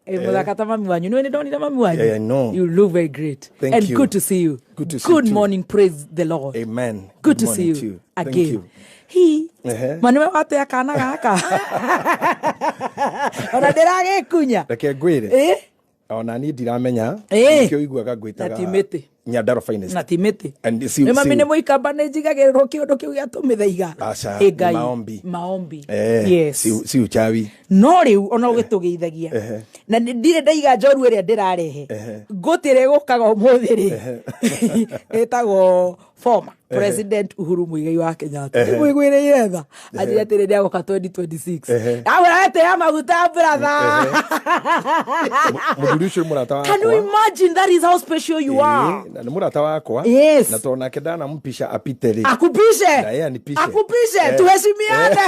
Hey, muthaka ta mami wanyu. Nĩ ndonire mami wanyu. Yeah, I know. You look very great. Thank And you. good to see you. Good to see Good you too. morning, praise the Lord. Amen. Good to see morning you, to you. Thank again. you. Hi. Ehe. Maniwe watea kana gaka. Ona ndĩragĩkunya. Reke ngwĩre. Eh? Ona niĩ ndiramenya. Eh. Nĩkĩo ũiguaga ngwĩtaga Na ti mĩtĩ. Nyandarua finest. Na ti mĩtĩ. And si- Nĩ mami si- nĩ mũikamba nĩ njigagĩrĩrwo kĩũndũ kĩu gĩa tũmĩthaiga. Aca, Ĩ nĩ Ngai. maombi. Maombi. Eh, Yes. si uchawi. No rĩu ona ũgĩtũgeithagia Ehe. na ndirĩ ndaiga njoru ĩrĩa ndĩrarehe ngũtĩ ĩrĩa ĩgũkaga ũmũthĩ rĩ ĩtagwo former President Uhuru Muigai wa Kenyatta. Nĩmũiguĩrĩire tha anjĩre atĩrĩ nĩagoka 2026. Ndamwĩra etĩya maguta, brother. Mũthuri ũcio nĩ mũrata wakwa. Can you imagine? That is how special you are. Ĩĩ, na nĩ mũrata wakwa. Yes. Na tondũ nake ndanampisha apite rĩ. Akupishe. Na yeye anipishe. Akupishe. Eh. Tuheshimiane.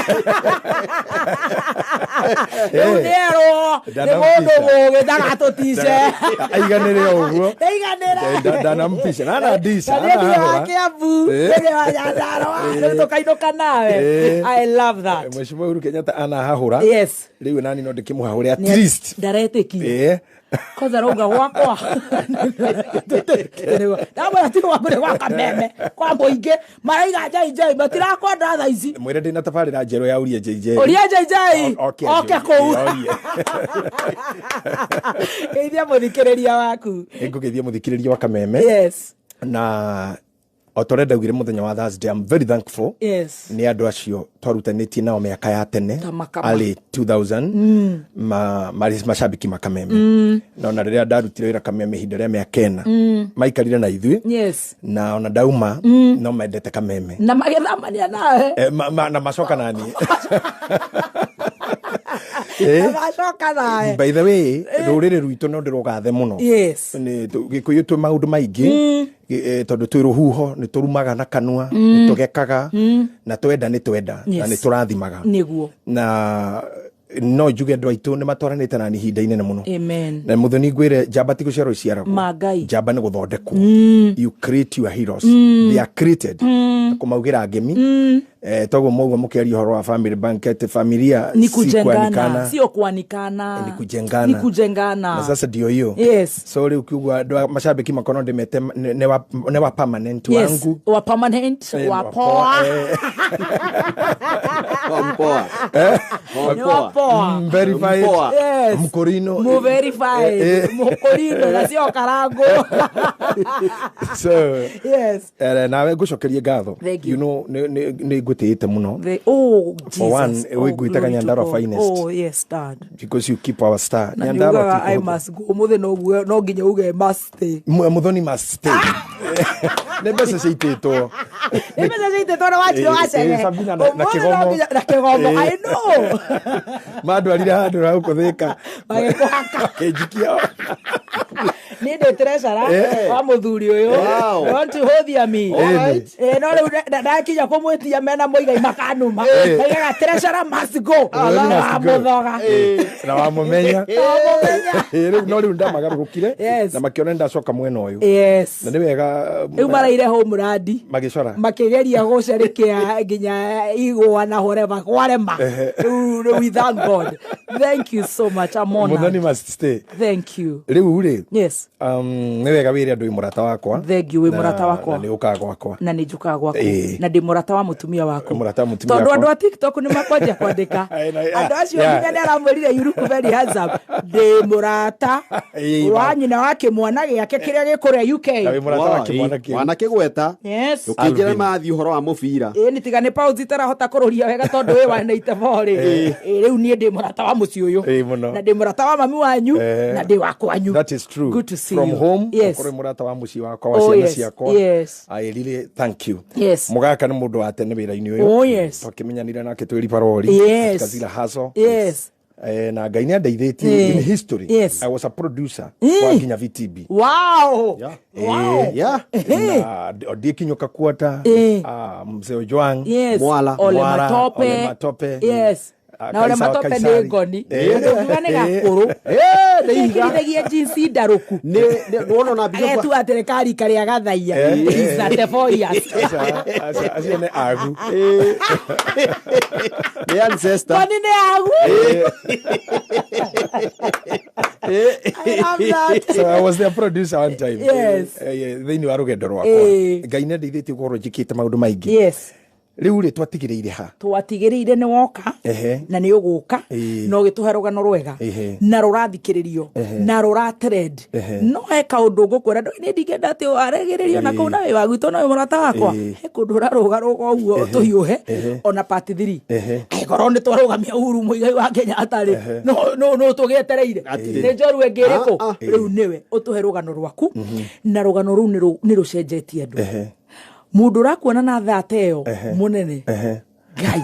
Rĩu nĩerwo nĩ Ndanampisha. mũndũ mũgĩ ndagatũtice. Aiganĩre o ũguo. Ndaiganĩra. Ndanampisha. Na anandica. Na niĩ ndirĩ wa anahũra. Kiambu, Eh. ndirĩ wa Nyandarua, rĩu tũkainũka nawe. Eh. I love that. Mheshimiwa Uhuru Kenyatta anahahũra. Yes. Rĩu nani no ndĩkĩmũhahũre at least. Ndaretĩkia. Eh. Kwanza rauga gwakwa ndamwĩra ti gwaku nĩ gwa Kameme kwa mũingĩ maraiga JJ matirakwenda thaa ici. Mwĩre ndĩna tabarĩra njerũ ya Ũria JJ. Ũria JJ Oke oke kũu. Orie. Geithia mũthikĩrĩria waku. Nĩngũgeithia mũthikĩrĩria wa Kameme. Yes. Na o ta ũrĩa ndaugire mũthenya wa Thursday, I'm very thankful Yes. nĩ andũ acio twarutanĩtie nao mĩaka ya tene Ta Makama. early 2000 marĩ macambĩki ma Kameme na ona rĩrĩa ndarutire wĩra Kameme ihinda rĩa mĩaka 4 maikarire na ithuĩ Yes. na ona ndauma no mendete Kameme. Na magĩthamania nawe. Eh, na macoka nani. Na macoka nawe. By the way, rũrĩrĩ rwitũ no ndĩrũgathe mũno. Yes. Nĩ Gĩkũyũ twĩ maũndũ maingĩ, tondũ twĩ rũhuho, nĩ tũrumaga na kanua, nĩ tũgekaga na twenda nĩ twenda na Yes. nĩ tũrathimaga. Nĩguo. Na no njuge andũ aitũ nĩ matwaranĩte nani ihinda inene mũno. Amen. Na mũthoni ngwĩre njamba ti gũciarwo iciaragwo. Ma Ngai. Njamba nĩ gũthondekwo. You create your heroes. They are created. Kũmaugĩra ngemi. Eh, toguo mauga mũkĩaria ũhoro wa family banquet, familia Ni si kujengana, kuanikana. sio kuanikana. Ni kujengana. Ni kujengana. Na sasa ndio hiyo. Yes. So rĩu kiugo andũ a mashabiki makorwo ndĩmete nĩ wa permanent Yes. wangu. Wa permanent, Eh, wa wa poa. poa, eh. Mpoa. Ni wa poa. Verified. Mpoa. Yes. Mkorino. Mu verified. Eh, eh. Mukorino na sio karango. So Yes. nawe ngũcokerie ngatho. Thank you. You know, nĩ ngũtĩĩte mũno. Oh, Jesus. For one, Oh, we gwĩtaga glory to Nyandarua God. finest. Oh, yes, Dad. Because you keep our star. Na Nyandarua nĩugaga ti I kũhũthũ. must go. Ũmũthĩ no no nginya uge must stay. Muthoni must stay. Nĩ mbeca ciitĩtwo. Nĩ mbeca ciitĩtwo na wanjirũ Eh, wacege. eh, Sabina na Ũmũthĩ no kĩgomo. na kĩgomo. Eh. I know. Mandwarire handũ ha gũkũthĩka. Magĩkũhaka. Makĩnjikia. Niĩ ndĩ treasurer Eh. wa mũthuri ũyũ. Wow. Don't hũthia me. Alright. Eh, no rĩu ndakinya kũmwĩtia mena mũigai makanuma. Maigaga treasurer must go. Muthoni Na must go. wamũthoga. Na wamũmenya. Wamũmenya. Eh, rĩu no rĩu ndamagarũrũkire Yes. na makĩona nĩndacoka mwena ũyũ Yes. na nĩ wega Rĩu maraire homeland magĩcora makĩgeria gũcerekea nginya igwa na whatever kwarema. Rĩu we thank God. Thank you so much. I'm Muthoni honored. must stay. Thank you. Rĩu rĩ Yes. nĩ wega wĩre andũ wĩ mũrata wakwa. Thank you, wĩ mũrata wakwa. Na nĩ ũkaga gwakwa. Na nĩ njũkaga gwaku. Ĩĩ. Na ndĩ mũrata wa mũtumia waku. Mũrata wa mũtumia Tondũ wakwa. andũ a TikTok nĩ makwanjia kwandĩka. Ĩĩ, Andũ acio yeah. nginya nĩ aramwĩrire you look very handsome. Ndĩ mũrata Ĩĩ, wa nyina wa kĩmwana gĩake kĩrĩa gĩ kũrĩa UK. Na wĩ mũrata wa kĩmwana kĩu. Wanakĩgweta. Yes. Ũkĩnjĩra Alvin. mathiĩ ũhoro wa mũbira. Ĩĩ nĩ tiga nĩ pause itarahota kũrũria wega tondũ wĩ wa 94 rĩ. Ĩĩ, rĩu niĩ ndĩ mũrata wa mũciĩ ũyũ. Ĩĩ, mũno. Na ndĩ mũrata wa mami wanyu Eh. na ndĩ wa kwanyu. That is true. Good to see From you. home, Yes. ũkorwo wĩ mũrata wa mũciĩ wakwa wa Oh, ciana yes. ciakwa. Yes. I really thank you. Yes. Mũgaka nĩ mũndũ wa tene wĩra-inĩ ũyũ. Oh, yes. Twakĩmenyanire nake twĩ Rivaroli. Yes. Katika zile hustle. Yes. Eh, na Ngai nĩ andeithĩtie Eh. in history. Yes. I was a producer wa nginya VTB. Wow. Yeah. Wow. Eh, Yeah. Na Odieki Kuota, Eh. Mzee Ojwang, Yes. Mwala. Ole Mwala, Matope. Ole Matope. Yes. Na ũrĩa Kaisa wa matope nĩ Kaisari. ngoni. Eh. Ũngiuga nĩ gakũrũ. Eh, nĩ ihiga. Gekĩrithagia jeans ndarũku. Nĩ wona na mbica Agetua atĩrĩ karika rĩa gathaia. He's 34 years. Aca, aca, acio nĩ agu. Nĩ ancestor. Ngoni nĩ agu. I love that. So I was their producer one time. Yes. Thĩinĩ wa rũgendo rwakwa. Eh. Ngai nĩ andeithĩtie gũkorwo njĩkĩte maũndũ maingĩ. Yes. Rĩu rĩ twatigĩrĩire ha? Twatigĩrĩire nĩ woka Ehe. na nĩ ũgũka Ĩĩ. na ũgĩtũhe rũgano rwega Ehe. na rũrathikĩrĩrio na rũra trend. Ehe. No he kaũndũ ngũkwĩra, ndũĩ nĩ ndingĩenda atĩ waragĩrĩrio na kũu na wĩ wa gwitũ na wĩ mũrata wakwa. Ĩĩ. He kũndũ ũrarũgarũga ũguo tũhiũhe ona part 3. Ehe. Angĩkorwo nĩ twarũgamia Uhuru Muigai wa Kenyatta rĩ, no tũgĩetereire Atĩ. nĩ njorua ĩngĩ ĩrĩkũ? Ah, ah. Rĩu nĩwe ũtũhe rũgano rwaku, na rũgano rũu nĩ rũcenjetie andũ. Ehe. Mũndũ ũrakuona na thata ĩyo mũnene Ehe. ngai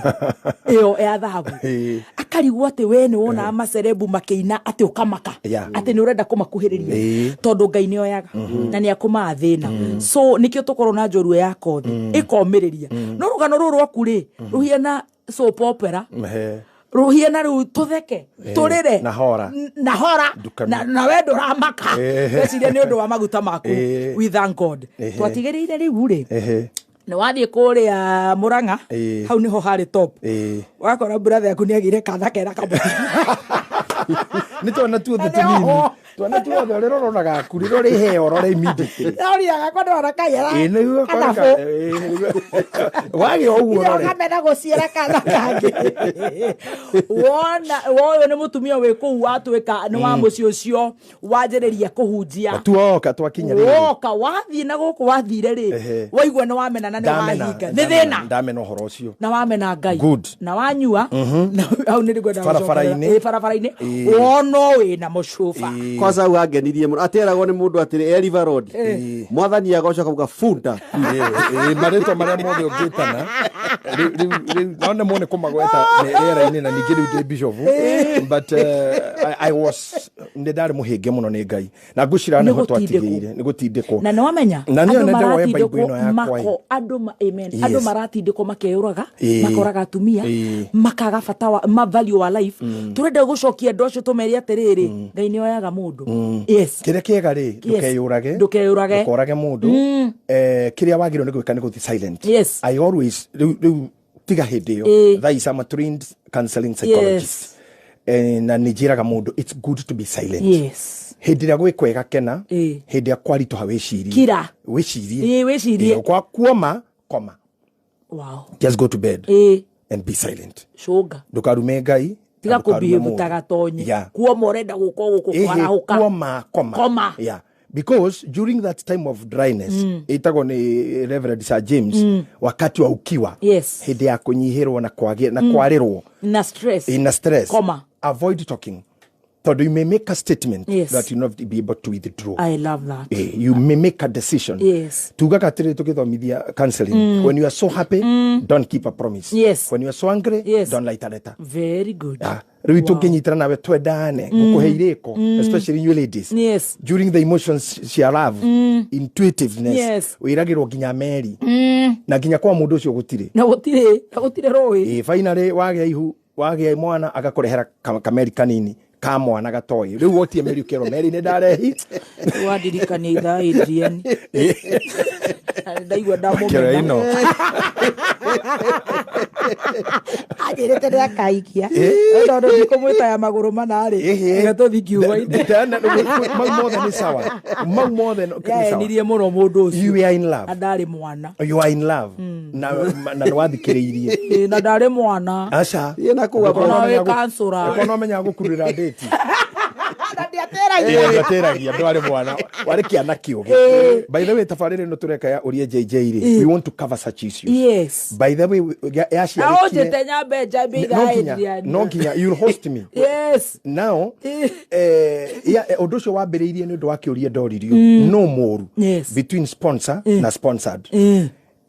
ĩyo ya thahabu, Ĩĩ. akarigwo atĩ we nĩ wonaga macerebu makĩina atĩ ũkamaka Yeah. atĩ nĩ ũrenda kũmakuhĩrĩria, Ĩĩ. tondũ Ngai nĩ oyaga na nĩ akũmaga thĩna. So nĩkĩo tũkorwo na njorua ya kothi ĩkomĩrĩria. No rũgano rũrũ rwaku rĩ rũhiana soap opera. Ehe. Rũhiana rĩu tũtheke, tũrĩre. Na hora. Na hora. Ndukanu. Na we ndũramaka. Ehe. Weciria nĩ ũndũ wa maguta maku. Ĩĩ. We thank God. Ehe. Twatigĩrĩire rĩu rĩ Ehe. nĩ wathiĩ kũrĩa Mũrang'a. Ĩĩ. Hau nĩho harĩ top. Ĩĩ. Wakora brother yaku nĩ agĩire kana kera kamwe. Nĩ twana tuothe Na nĩ tũnini. oho. Twana tuothe rĩrĩa ũrona gaku rĩrĩa ũrĩheo ũrore immediately. Noria gakwa ndona kaiyara. Ĩĩ, nĩguo Kanabũ. ĩĩ, nĩguo. Wagĩa ũguo ũrore. Kamena gũciara kana kangĩ. Wona woyũ nĩ mũtumia wĩ kũu watuĩka nĩ wa mũciĩ ũcio wanjĩrĩria kũhunjia. Tuoka twakinya rĩrĩ. Woka wathiĩ na gũkũ wathire rĩ, Ehe. waigua nĩ wamena na nĩ Ndamena, wahinga nĩ thĩna ndamena ũhoro ũcio. Na wamena Ngai. Good. Na wanyua na hau nĩ ngwenda Barabara-inĩ. gũcokerera. Ĩ, barabara-inĩ Ĩ. wona wĩna mũcuba. Ĩĩ. Kwanza hau angenirie mũno ateragwo nĩ mũndũ atĩrĩ e River Road, mwathani agoca kauga bunda. Ĩĩ, ĩĩ, marĩtwa marĩa mothe ũngĩtana rĩu no nĩ mone kũmagweta rĩera-inĩ, na ningĩ rĩu ndĩ bishop, but I was nĩ ndarĩ mũhĩnge mũno nĩ Ngai na ngwĩciria Nĩ nĩho gũtindĩkwo. twatigĩire nĩ gũtindĩkwo. Na nĩ wamenya Na nĩyo andũ nende woe Bible maratindĩkwo ĩno yakwa ĩ. mako andũ amen. Yes. Andũ maratindĩkwo makeyũraga, Ĩĩ. makoraga atumia, Ĩĩ. makaga bata wa ma value wa life. Tũrenda gũcokia andũ acio tũmere atĩrĩrĩ, Ngai nĩ oyaga mũndũ. Yes. Kĩrĩa kĩega rĩ, ndũkeyũrage. Ndũkeyũrage. Ndũkorage mũndũ. Kĩrĩa wagĩrĩirwo nĩ gwĩka nĩ gũthiĩ silent. Yes. I always rĩu tiga hĩndĩ ĩyo. Ĩĩ. Thaa ici I'm a trained counseling psychologist. Na nĩ njĩraga mũndũ it's good to be silent. Hĩndĩ ĩrĩa gwĩ kwega kena. Ĩĩ. Hĩndĩ ĩrĩa kwaritũha wĩcirie. Kira. Wĩcirie. Ĩĩ, wĩcirie. Ĩĩ, kwa kuoma koma. Wow. Just go to bed Ĩĩ. and be silent. Cũnga. Ndũkarume Ngai Tiga na ndũkarume kũbihĩvu mũndũ. ta gatonye. Yeah. Kuoma ũrenda gũka gũkũ Ĩhĩ, kwarahũka. kuoma koma. Koma. Yeah, because during that time of dryness, ĩtagwo nĩ Reverend Sir James wakati wa ukiwa, hĩndĩ ya kũnyihĩrwo na kwagĩ na kwarĩrwo Na stress. In stress, Koma. avoid talking, tondũ you may make a statement that you not be able to withdraw. I love that. You may make a decision. Tugaga atĩrĩ tũgĩthomithia counseling, when you are so happy, don't keep a promise. When you are so angry, don't write a letter. Very good. Ah, rĩu tũngĩnyitana nawe twendane ngũkũhe irĩko, especially you ladies, during the emotions cia love, intuitiveness, wĩragĩrwo nginya meri na nginya kwa mũndũ ũcio gũtirĩ. Na gũtirĩ rũĩ. Ĩ, finally wagĩa ihu, wagĩa mwana, agakũrehera kameri kanini ka mwana gatoĩ. Rĩu wotie meri ũkerwo meri nĩ ndarehi. Wandirikania ithaa Adrian. Na ndaigua Kĩro ndamũmena. ĩno. Anjĩrĩte nĩ akaikia tondũ ndikũmwĩta ya magũrũ mana rĩ, reke tũthiĩ kiugo-inĩ. Mau mothe nĩ sawa, mau mothe nĩ sawa. Yaenirie mũno mũndũ ũcio. You are in love. Na ndarĩ mwana. You are in love na nĩ wathikĩrĩirie. Ĩ, na ndarĩ mwana. Aca. Ĩ, na kũu Ona wĩ kansũra. Ũkorwo no menya gũkurĩra ndĩti. Na ndiatĩragia. Ndatĩragia ndwarĩ mwana, warĩ kĩana kĩũgĩ. By the way, tabarĩra ĩno tũreka ya ũria JJ rĩ, we want to cover such issues. By the way, Na yaciarĩkire ũnjĩte nyambe njambie no ithaa nginya Adrian. no nginya you'll host me. Now ũndũ ũcio wambĩrĩirie nĩ ũndũ wa kĩũria ndoririo no mũru between sponsor na sponsored.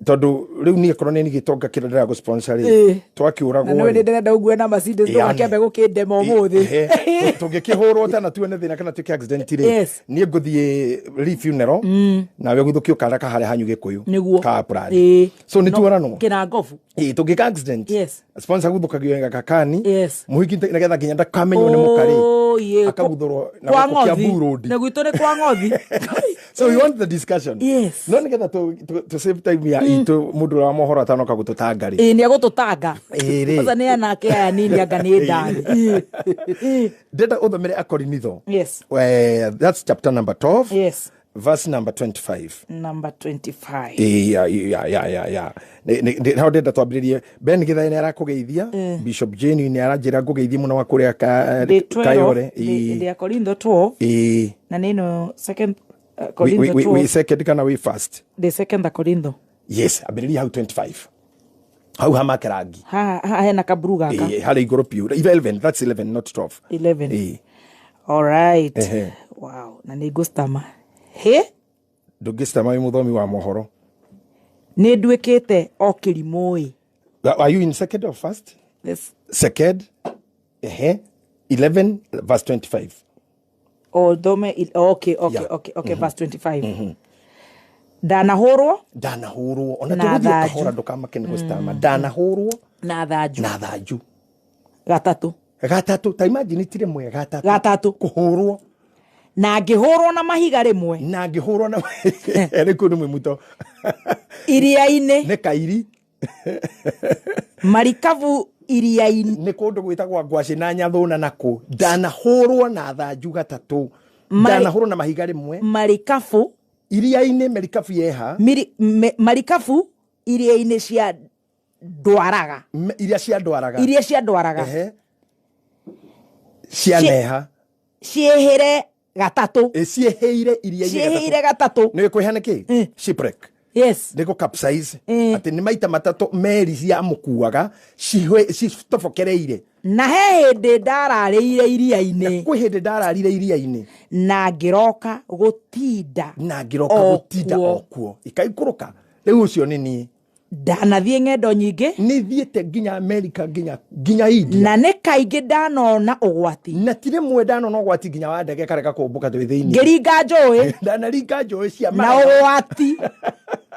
Tondũ rĩu niĩ korwo nĩ niĩ gĩtonga kĩrĩa ndĩragũ sponsor rĩ, Ĩĩ. twakiũragwo Na nĩ rĩ. ndĩrenda ũgue na Mercedes, Ĩĩ, ndũgakĩambe gũkĩndema ũmũthĩ. Tũngĩkĩhũrwo tana tuone thĩna kana tuĩke accident rĩ, Yes. niĩ ngũthiĩ ri funeral, nawe ũgũthũkio kara kaharĩa hanyu gĩkũyũ Nĩguo. ka brand. Ĩĩ. So nĩ No, tuoranwo. kĩnangobu. Ĩĩ, tũngĩka accident, Yes. sponsor guthũkagio gakakani, Yes. mũhiki nĩgetha nginya ndakamenywo nĩ mũkarĩ, Oh, yeah. akaguthũrwo na Kwa gũkũ ng'othi. Kiambu Road. Na gwitũ nĩ kwa ng'othi. So we want the discussion. Yes. No nĩgetha to save time ya itũ, mũndũ ũrĩa wa mohoro atanoka gũtũtanga rĩ. Ĩĩ, nĩ egũtũtanga. Ĩĩ rĩ. Kwanza nĩ anake aya nini, anga nĩ ndani. Ĩĩ. Ĩĩ. Ndĩrenda ũthomere Akorinitho. Yes. That's chapter number 12, Yes. verse number 25. Number 25. Ya. Hau ndĩrenda twambĩrĩrie. Ben Gĩthaĩ nĩ arakũgeithia, Bishop Jane nĩ aranjĩra ngũgeithie mũno wa kũrĩa Ndĩ 12, Kayore. ndĩ ya Korintho 12, Ĩĩ. na nĩ ĩno second Wĩ- Korintho wĩ 12. Second kana wĩ first? Ndĩ second Korintho. Yes, ambĩrĩria hau 25, hau hamake rangi. Haha hena kaburu gaka. Ĩĩ, harĩa igũrũ piũ. 11, that's 11, not 12. 11. Ĩĩ. All right. Ehe. Wow, na nĩ ngũstama hĩ. Ndũngĩcitama, wĩ mũthomi wa mohoro. Nĩ nduĩkĩte o kĩrimũ ĩ. Are you in second or first? This- Second. Ehe, 11 verse 25. O thome okay. Yeah. Okay, verse 25. Ndanahũrwo Ndanahũrwo ona Na tũgũthiĩ thanju. kahora, ndũkamake nĩ gũcitama. Ndanahũrwo na thanju na thanju gatatũ. Gatatũ, ta imagine, ti rĩmwe, gatatũ. Gatatũ. Kũhũrwo. Na ngĩhũrwo na mahiga rĩmwe. Na ngĩhũrwo na rĩ kũu nĩ mwĩmuto. Iria-inĩ. Nĩ kairi. Marikabu iria-inĩ. Nĩ kũndũ gwĩtagwo ngwacĩ na nyathũna nakũ. Ndanahũrwo na thanju gatatũ, ndanahũrwo na mahiga rĩmwe. Marikabu. Iria-inĩ, merikabu yeha? Marikabu iria-inĩ cia ndwaraga. Iria cia ndwaraga. Iria cia ndwaraga. Ehe. Cia neha. Ciĩhĩre gatatũ. Ĩ, ciĩhĩire iria-inĩ. Ciĩhĩire gatatũ. Nĩ kwĩha nĩkĩ? Shipwreck. Yes. Nĩ gũ capsize. Eh. Atĩ nĩ maita matatũ meri ciamũkuaga citobokereire. Na he hĩndĩ ndararĩire iria-inĩ. Kwĩ hĩndĩ ndararire iria-inĩ. Na ngĩroka gũtinda Na ngĩroka o gũtinda kuo. o kuo ikaikũrũka. Rĩu ũcio nĩ niĩ. Ndanathiĩ ng'endo nyingĩ. Nĩ thiĩte nginya America, nginya India. Na nĩ kaingĩ ndanona ũgwati. Na ti rĩmwe ndanona ũgwati, nginya wa ndege karega kũmbũka twĩ thĩinĩ. Ngĩringa njũĩ. Ndanaringa njũĩ cia Na marega. ũgwati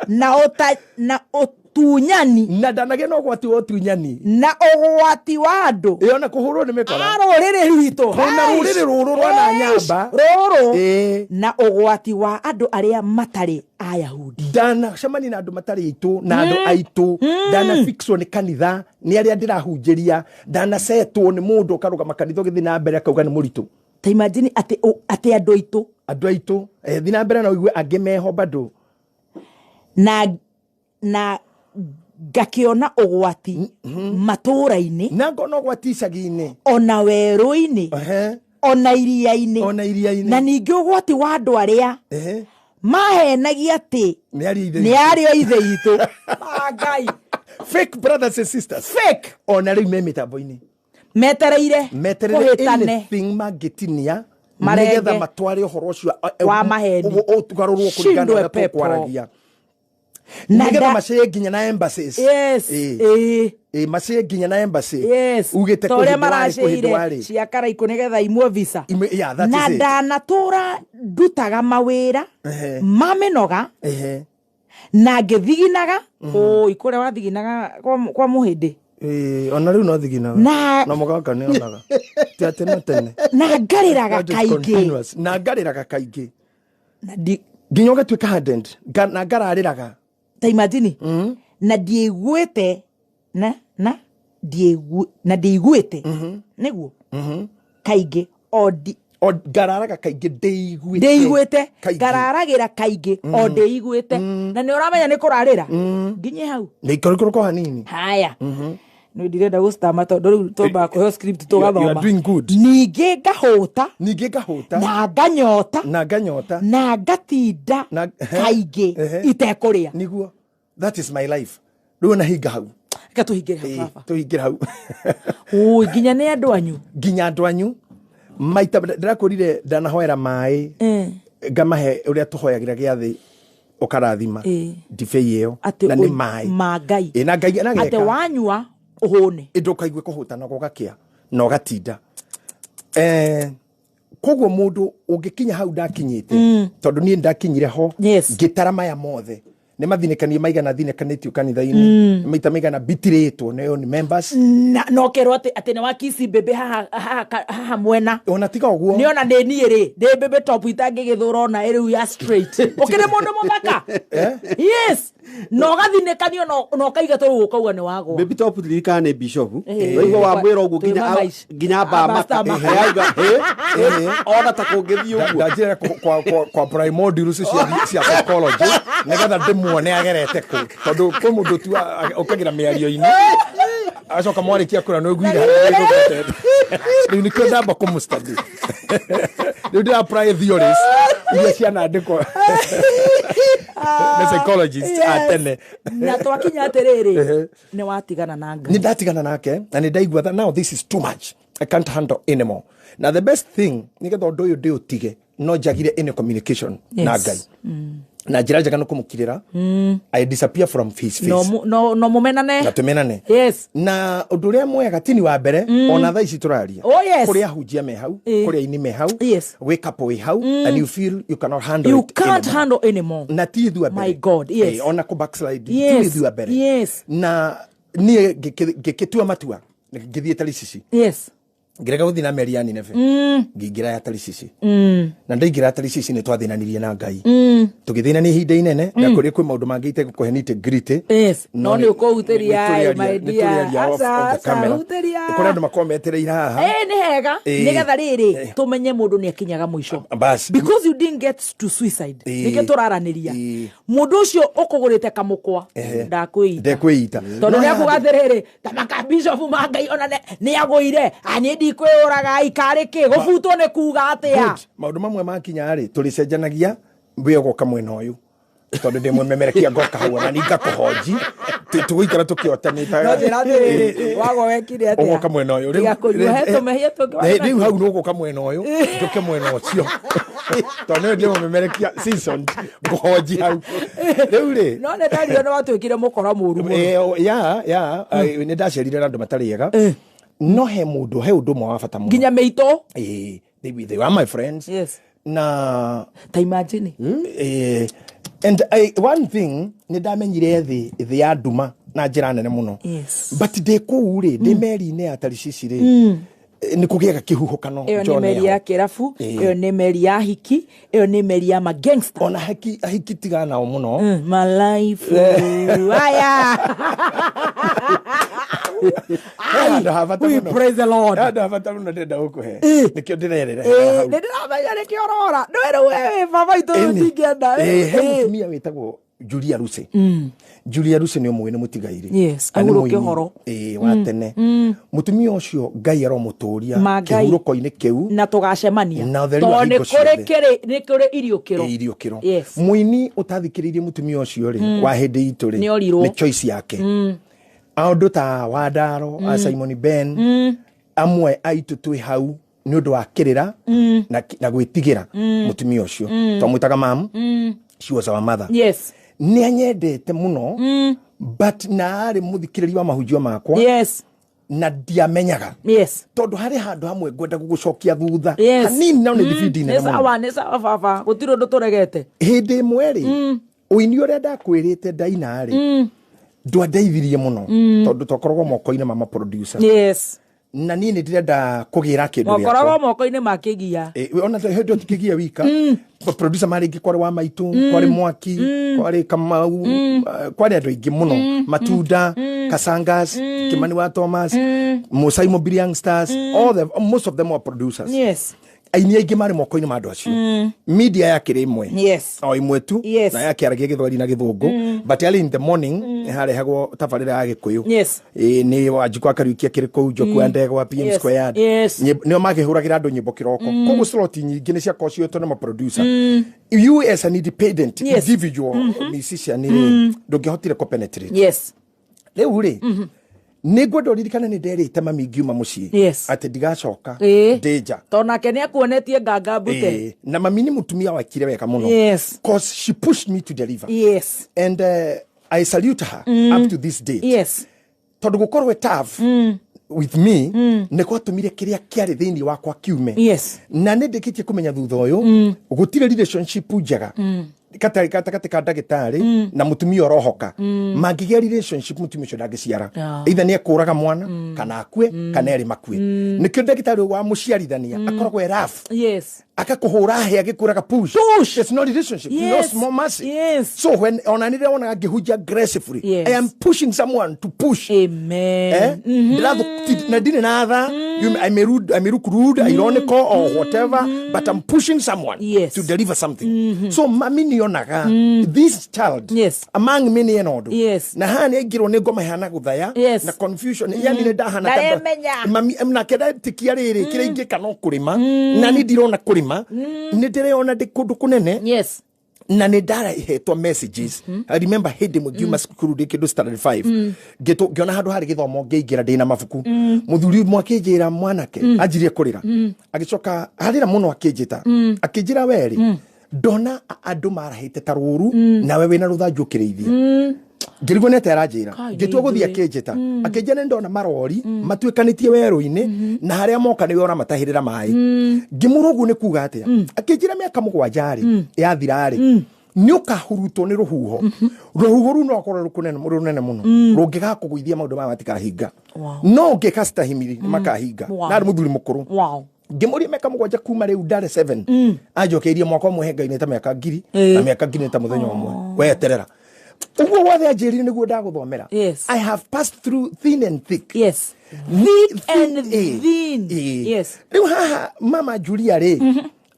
na ũta na ũtunyani. Na ndanagĩa na ũgwati wa ũtunyani. Na ũgwati wa andũ Ĩ, ona kũhũrwo nĩ mĩkora. a rũrĩrĩ rwitũ. Ona rũrĩrĩ rũrũ rwa Nanyamba. Rũrũ. Ĩ. Na ũgwati wa andũ arĩa matarĩ ayahudi. Ndanacemania na andũ matarĩ aitũ na andũ aitũ. Ndanafikswo nĩ kanitha nĩ arĩa ndĩrahunjĩria. Ndanacetwo nĩ mũndũ ũkarũgama kanitha ũgĩthiĩ na mbere akauga nĩ mũritũ. Ta imagine atĩ andũ aitũ. Andũ aitũ. Thiĩ na mbere na ũigue angĩ meho bado. Na ngakĩona ũgwati matũũra-inĩ. Na ngona ũgwati icagi-inĩ. Ona werũ-inĩ. Ona iria-inĩ. Ona iria-inĩ. Na ningĩ ũgwati wa andũ arĩa mahenagia atĩ Nĩ arĩa ithe nĩ witũ. arĩ o ithe itũ. Ah, Ngai. Fake brothers and sisters. Fake. Ona rĩu me mĩtambo-inĩ. Metereire Metereire kũhĩtane. anything mangĩtinia Marenge. nĩgetha matware ũhoro ũcio Wa maheni. ũgarũrwo kũringana na Shindwe ũrĩa pepo. tũkwaragia, Na nĩgetha macĩe nginya na embassies. Yes. Ĩĩ. Ĩĩ. Ĩĩ, macĩe nginya na embassy. Yes. Ugĩte Ta kwĩ ũrĩa hĩndĩ warĩ, kwĩ hĩndĩ maracĩire warĩ. cia karaikũ nĩgetha imwe visa. Yeah, that Na is it. ndanatũra ndutaga mawĩra ma mĩnoga. Na ngĩthiginaga ũi kũrĩa wathiginaga kwa mũhĩndĩ. Ĩĩ, ona rĩu no thiginaga. Na- Na mũgaka nĩ onaga ti atĩ no tene. Na ngarĩraga That is kaingĩ. continuous. Na ngarĩraga kaingĩ. Na ndi- Nginya ũgatuĩka hardened. Na ngararĩraga. Ta imagine, na ndiĩiguĩte na na ndiĩiguĩte nĩguo kaingĩ o ndi O ngararaga kaingĩ ndĩiguĩte. ndĩiguĩte. Kaingĩ. Ngararagĩra kaingĩ o ndĩiguĩte, na nĩ ũramenya nĩ kũrarĩra nginye hau. Nĩ ikorokoro hanini. Haya, nĩ ndirenda gũcitama tondũ rĩu twambaga kũheo script You are tũgathoma. doing good. Ningĩ ngahũta. Ningĩ ngahũta. Na nganyota. Na nganyota. Na ngatinda kaingĩ itekũrĩa. Niguo, that is my life. Rĩu ona hinga hau. Reke tũhingĩre hau, Ĩĩ, baba. tũhingĩre hau. Ui, nginya nĩ andũ anyu. Nginya andũ anyu. Maita ndĩrakwĩrire ndanahoera maĩ, ngamahe ũrĩa tũhoyagĩra gĩathĩ. Ũkarathima ndibei ĩyo Atĩ na nĩ maĩ ma Ngai. Ĩ, na Ngai Atĩ ageka wanyua ũhũne. Ĩndĩ ũkaigue kũhũtana gũgakĩa na ũgatinda. Koguo mũndũ ũngĩkinya hau ndakinyĩte, tondũ niĩ ndakinyire ho, ngĩtara maya mothe nĩ mathinĩkanie maigana thinĩkanĩtio kanitha-inĩ, nĩ maita maigana mbitirĩtwo nĩ own members. Na ũkerwo atĩ nĩ wakici mbĩmbĩ haha haha haha mwena. Ona tiga ũguo. Nĩ ona ndĩ niĩ rĩ, ndĩ mbĩmbĩ top itangĩgĩthũra ona ĩrĩu ya straight, ũkĩrĩ mũndũ mũthaka, yes, na ũgathinĩkanio na ũkaiga tũrĩu ũkauga nĩ wagwa. Baby top, ririkana nĩ bishop. Waigua wamwĩra ũguo nginya Twĩ maica. nginya Amba mbamaka stama. auga ona ta kũngĩthiĩ ũguo. Ndanjĩra kwa primordials cia psychology nĩgetha ndĩmuone agerete kũ, tondũ kwĩ mũndũ tu ũkagĩra mĩario-inĩ, acoka mwarĩkia kũra nĩ ũiguire harĩa aigũgwetete. Rĩu nĩkĩo ndamba kũmũstudy, rĩu ndĩra apply theories iria cianandĩkwo nĩ psychologist a tene. Na twakinya atĩrĩrĩ, nĩ watigana na Nĩ Ngai. ndatigana nake na nĩ ndaigua that now this is too much, I can't handle anymore. Na the best thing nĩgetha ũndũ ũyũ ndĩũtige, no njagire any communication na Ngai na njĩra njega nĩ kũmũkirĩra. I disappear from his face. No mũmenane. Na tũmenane. Na ũndũ ũrĩa mwega tini wa mbere, ona thaa ici tũraria, Oh, yes. kũrĩ ahunjia me hau, kũrĩ aini me hau, gwĩ couple wĩ hau, and you feel you cannot handle You it can't anymore. handle anymore. Na ti ithuĩ a mbere. My God, yes. Ona kũ backslide ti ithuĩ a mbere. Na niĩ ngĩkĩtua matua, ngĩthiĩ Taricici, ngĩrega gũthiĩ na meri ya Nineve, ngĩingĩra ya Taricici. Na ndaingĩra ya Taricici nĩ twathĩnanirie na Ngai, tũgĩthĩnania ihinda inene, na kũrĩ kwĩ maũndũ mangĩ itegũkũhe nitĩ gritty. No nĩ ũkũhutĩria, my dear. Aca, aca, hutĩria. Kũrĩ andũ makorwo metereire haha. Nĩ hega nĩgetha rĩrĩ tũmenye mũndũ nĩ akinyaga mũico, Bas. because you didn't get to suicide. Nĩkĩo tũraranĩria. Mũndũ ũcio ũkũgũrĩte kamũkwa ndakwĩita. Ndekwĩita. Tondũ nĩ akuga atĩrĩrĩ, ta makabishofu ma Ngai ona nĩ agũire, niĩ ndikwĩyũraga ikarĩ kĩ gũbutwo nĩ kuga atĩa. Good. Maũndũ mamwe makinya rĩ, tũrĩcenjanagia, we ũgoka mwena ũyũ tondũ ndĩ mwĩmemerekia, ngoka hau ona ni ngakũhonji. Tũgũikara tũkĩotanĩte. No njĩra atĩrĩrĩ, wagwa wekire atĩa? Ũgoka mwena ũyũ. Tiga kũnyua, he tũmehia tũngĩ. Rĩu hau nĩ ũgũka mwena ũyũ, njũke mwena ũcio, tondũ nĩwe ndĩ mũmemerekia seasoned, ngũhonji hau rĩu rĩ. No nĩ ndario nĩ watuĩkire mũkora mũru mũno. Ya, nĩ ndacerire na andũ matarĩ ega, no he mũndũ, he ũndũ ũmwe wa bata mũno. Nginya mĩitũ. They were my friends. Na Ta imagine. And I, one thing nĩ ndamenyire thĩ ya nduma na njĩra nene mũno. But ndĩ kũu rĩ, ndĩ meri-inĩ ya Tarishishi rĩ, nĩ kũgĩaga kĩhuhũkano. Ĩyo nĩ John meri eho. ya kĩrabu, ĩyo nĩ meri ya hiki, ĩyo nĩ meri ya magangster. Ona hiki tigana nao mũno. My life aya. He handũ ha bata We mũno. praise the Lord. He handũ ha bata mũno ndĩrenda gũkũhe, nĩkĩo ndĩrerera hau. Nĩ ndĩramenya nĩkĩo ũrora nĩwe rĩu we wĩ baba itũ rĩu. Ĩni. Ndingĩenda. He mũtumia wĩtagwo Julia Ruse. Julia Ruse nĩ ũmũĩ, nĩ mũtigairĩ. Yes, Na nĩ ahurũke mũini, ũhoro. wa tene. Mũtumia ũcio Ngai aromũtũria Ma Ngai. kĩhurũko-inĩ kĩu. Na tũgacemania. Na ũtheri wa Tondũ nĩ hingo kũrĩ ciothe. nĩ kũrĩ iriũkĩro. Iriũkĩro. Mũini ũtathikĩrĩirie mũtumia ũcio rĩ, wa hĩndĩ itũ rĩ, Nĩ orirwo. nĩ choice yake. Aũndũ ta Wandaro, a Simon Ben, amwe aitũ twĩ hau nĩ ũndũ wa kĩrĩra na gwĩtigĩra mũtumia ũcio. Twamwĩtaga mam. She was our mother. Nĩ anyendete mũno, but na arĩ mũthikĩrĩria wa mahunjio makwa, na ndiamenyaga, tondũ harĩ handũ hamwe ngwenda gũgũcokia thutha hanini, no nĩ thibindi Nĩ nene mũno. sawa, nĩ sawa baba, gũtirĩ ũndũ tũregete. Hĩndĩ ĩmwe rĩ, ũini ũrĩa ndakwĩrĩte ndaina rĩ, ndwandeithirie mũno, tondũ twakoragwo moko-inĩ ma maproducer. Na niĩ nĩ ndĩrenda kũgĩra kĩndũ Mokoragwo gĩakwa. moko-inĩ ma kĩgia. Ona hĩndĩ ĩyo ti kĩgia wika. Producer marĩ ingĩ, kwarĩ wa maitũ, kwarĩ Mwaki, kwarĩ Kamau, kwarĩ andũ aingĩ mũno, Matunda, Kasangas, Kimani wa Thomas, Musaimo, Bill Youngsters, all the, most of them were producers. Aini aingĩ marĩ moko-inĩ ma andũ acio. Media yakĩrĩ ĩmwe, o ĩmwe tu. Na yakĩaragia Gĩthweri na Gĩthũngũ, but early in the morning nĩ harehagwo tabarĩra ya Gĩkũyũ. Nĩ Wanjikũ Akariuki akĩrĩ kũu, Njoku ya Ndegwa, PM Squared. Nĩo makĩhũragĩra andũ nyĩmbo kĩroko. Koguo slot nyingĩ nĩ ciakorwo cioetwo nĩ maproducer. You as an independent individual musician rĩ, ndũngĩhotire kũpenetrate. Rĩu rĩ, Nĩ ngwenda ũririkane nĩ nderĩte mami ngiuma mũciĩ Yes. atĩ ndigacoka Ĩĩ. ndĩ nja. Tondũ nake nĩ akuonetie nganga mbute. Ĩĩ. Na mami nĩ mũtumia wakire wega mũno. Yes. Cause she pushed me to deliver. Yes. And I salute her up to this date. Yes. Tondũ gũkorwo e tough with me nĩ gwatũmire kĩrĩa kĩarĩ thĩinĩ wakwa kiume. Yes. Na nĩ ndĩkĩtie kũmenya thutha ũyũ gũtirĩ relationship njega gatagatĩ ka ndagĩtarĩ na mũtumia ũrohoka. Mangĩgĩa relationship, mũtumia ũcio ndangĩciara. Ah. Either nĩ ekũraga mwana kana akue kana erĩ makue. Nĩkĩo ndagĩtarĩ wa mũciarithania akoragwo e rough, Yes. akakũhũra hĩa agĩkũraga push. Push. There's no relationship, Yes. no small mercy. Yes. So when ona nĩ ndĩrona ngĩhunjia aggressively, Yes. I am pushing someone to push. Amen. Eh? Na ndirĩ na tha. I may look rude, ironical or whatever, but I'm pushing someone Yes. to deliver something. So mami nĩonaga this child Yes. among many ena ũndũ. Yes. Na haha nĩ aingĩrwo nĩ ngoma ihana gũthaya Yes. na confusion, yani nĩ ndahana ta Ndaremenya. mami nake ndetĩkia rĩrĩ kĩrĩa ingĩka no kũrĩma, na niĩ ndirona kũrĩma, nĩ ndĩreyona ndĩ kũndũ kũnene Yes. na nä ndarahetwo messages. I remember hĩndĩ ĩmwe ngiuma cukuru ndĩ kĩndũ standard 5, ngĩona handũ harĩ gĩthomo, ngĩingĩra ndĩ na mabuku. Mũthuri ũmwe akĩnjĩra, mwanake, anjirie kũrĩra, agĩcoka arĩra mũno, akĩnjĩta, akĩnjĩra, werĩ ndona andũ marahĩte ta rũru nawe wĩna rũthanju ũkĩrĩithia. Ngĩrigwo nĩ atĩa aranjĩra. Kai, Ngĩtua gũthiĩ, nĩ akĩnjĩta, akĩnjĩra nĩ ndona marori matuĩkanĩtie werũ-inĩ na harĩa moka nĩwe ũramatahĩrĩra maĩ. Ngĩmũra ũguo nĩ kuga atĩa? Akĩnjĩra mĩaka 7 rĩ yathira rĩ, nĩ ũkahurutwo nĩ rũhuho. Rũhuho rũu no akorwo rũnene mũno rũngĩgakũgũithia, maũndũ maya matikahinga. Wow. No ũngĩka stahimiri nĩ makahinga. Wow. Na arĩ mũthuri mũkũrũ. Wow. Ngĩmũria mĩaka 7 kuma rĩu ndarĩ 7, anjokeirie mwaka ũmwe he Ngai nĩ ta mĩaka 1000 Ĩĩ. na mĩaka 1000 nĩ ta mũthenya ũmwe. Weterera ũguo wothe anjĩrire nĩguo ndagũthomera. Yes. I have passed through thin and thick. Yes. Thick and thin. Yes. Rĩu haha mama Julia rĩ,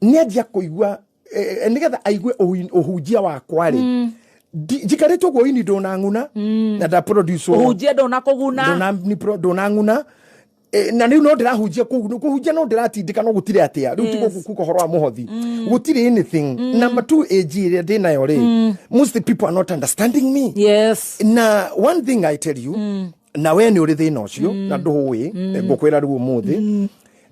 nĩ anjia kũigua nĩgetha aigue ũhunjia wakwa rĩ, njikarĩte ũguo ini ndũnang'una na nda produce Ũhunjie ndũnakũguna. Ndũnang'una. Na rĩu no ndĩrahunjia kũu kũhunjia, no ndĩratindĩka, no gũtirĩ atĩa rĩu ti Yes. gũkũ kuga ũhoro wa mũhothi, gũtirĩ anything. Number two, age ĩrĩa ndĩnayo rĩ, most people are not understanding me. Yes. Na one thing I tell you, na we nĩ ũrĩ thĩna ũcio na ndũhũĩ, ngũkwĩra rĩu ũmũthĩ,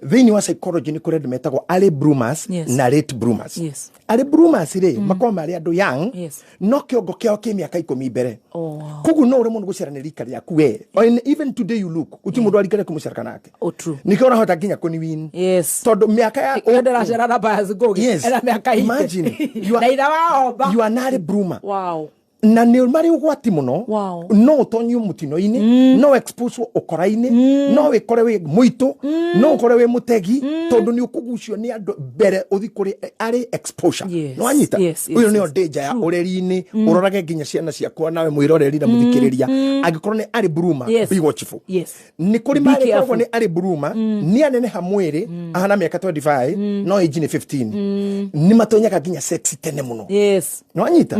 thĩinĩ wa psychology nĩ kũrĩ andũ metagwo early bloomers Yes. na late bloomers. Yes. Early bloomers rĩ, makoragwo marĩ andũ young, Yes. no kĩongo kĩao kĩ mĩaka 10 mbere. Oh, wow. Koguo no ũremwo nĩ gũciara nĩ rika rĩaku we. And even today you look, gũtirĩ mũndũ wa rika rĩaku mũciara nake. Oh, true. Nĩkĩo ũrahota nginya kũniwin Yes. tondũ mĩaka ya Ĩyo ndĩracera na Pius Ngugi. Yes. Ena mĩaka ite. Imagine, you Na ithe wa you are an early bloomer Wow. Na nä marä å gwati må no. Wow. No å tonyio må tino-inä, no expose å kora-inä, no wä kore wä må itå, no å kore wä må tegi, tondå nä å kå gucio nä andå mbere å thi kå rä arä exposure. Yes. Nä wanyita? Yes, Å yå nä yo danger ya å reri-inä. Å rorage nginya ciana ciakwa nawe mwä roreri na må thikä rä ria, angä korwo nä arä bloomer, Yes. be watchful. Yes. Nä kå rä Be marä koragwo careful. nä arä bloomer, nä aneneha mwä rä ahana mä aka 25 no age nä 15, nä matonyaga nginya sex tene må no. Yes. Nĩwanyita?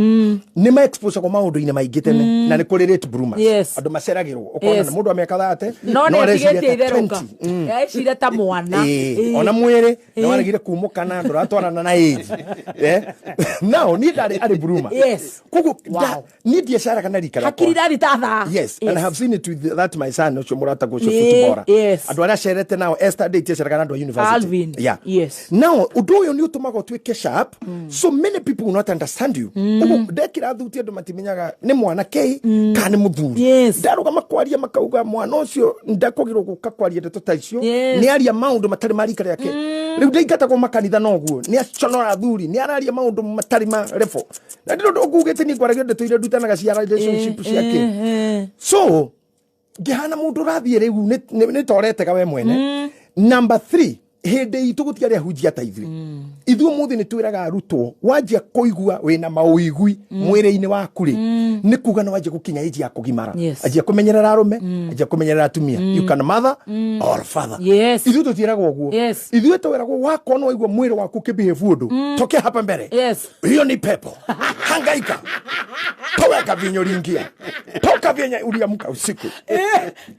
Nĩ maexposagwo maũndũ-inĩ maingĩ tene. Na nĩ kũrĩ late bloomers, Yes. andũ maceragĩrwo, ũkona Yes. nĩ mũndũ wa mĩaka 30 No nĩ areciria atigĩtie ta itherũka. 20. Ecire ta mwana. Ĩĩ, ona mwĩrĩ nĩ waregire kumũkana, ndũratwarana na age. Eh? Now niĩ ndarĩ arĩ bloomer. Yes. Koguo Wow. niĩ ndiecaraga na rika rĩakwa. Hakiri irathi ta thaa. Yes, and I have seen it with that my son ũcio mũratagwo ũcio Ĩĩ, footballer. yes. Andũ arĩa acerete nao, Esther Ndĩtie aceraga na andũ a university. Alvin. Yeah. Yes. Now ũndũ ũyũ nĩ ũtũmaga ũtuĩke sharp. So many people will not understand you. Ũguo ndekĩra thuti andũ matimenyaga nĩ mwanake kana nĩ mũthuri. Yes. Ndarũgama kwaria makauga mwana ũcio ndakũgirwo gũka kwaria ndeto ta icio. Yes. Nĩ aria maũndũ matarĩ ma rika rĩake. Rĩu ndaingatagwo makanitha noguo nĩ aconora athuri, nĩ araria maũndũ matarĩ ma level. Na ndĩrĩ ũndũ ũngugĩte, niĩ ngwaragia ndeto iria ndutanaga cia relationship ciake. So ngĩhana mũndũ ũrathiĩ rĩu nĩ ta ũretega we mwene. Number 3, hĩndĩ itũ gũtiarĩ ahunjia ta ithuĩ. Ithuĩ ũmũthĩ nĩ twĩraga arutwo, wanjia kũigua wĩna maũigui mwĩrĩ-inĩ waku rĩ, nĩ kuga nĩ wanjia gũkinya age ya kũgimara. Yes. Anjia kũmenyerera arũme, anjia kũmenyerera atumia. You can mother or father. Yes. Ithuĩ tũtiĩragwo ũguo. Yes. Ithuĩ twĩragwo wakorwo nĩ waigua mwĩrĩ waku ũkĩbehave ũndũ, tokea hapa mbere, Yes. hiyo ni pepo, hangaika, toweka vinyo lingia, toka vyenye uliamka usiku,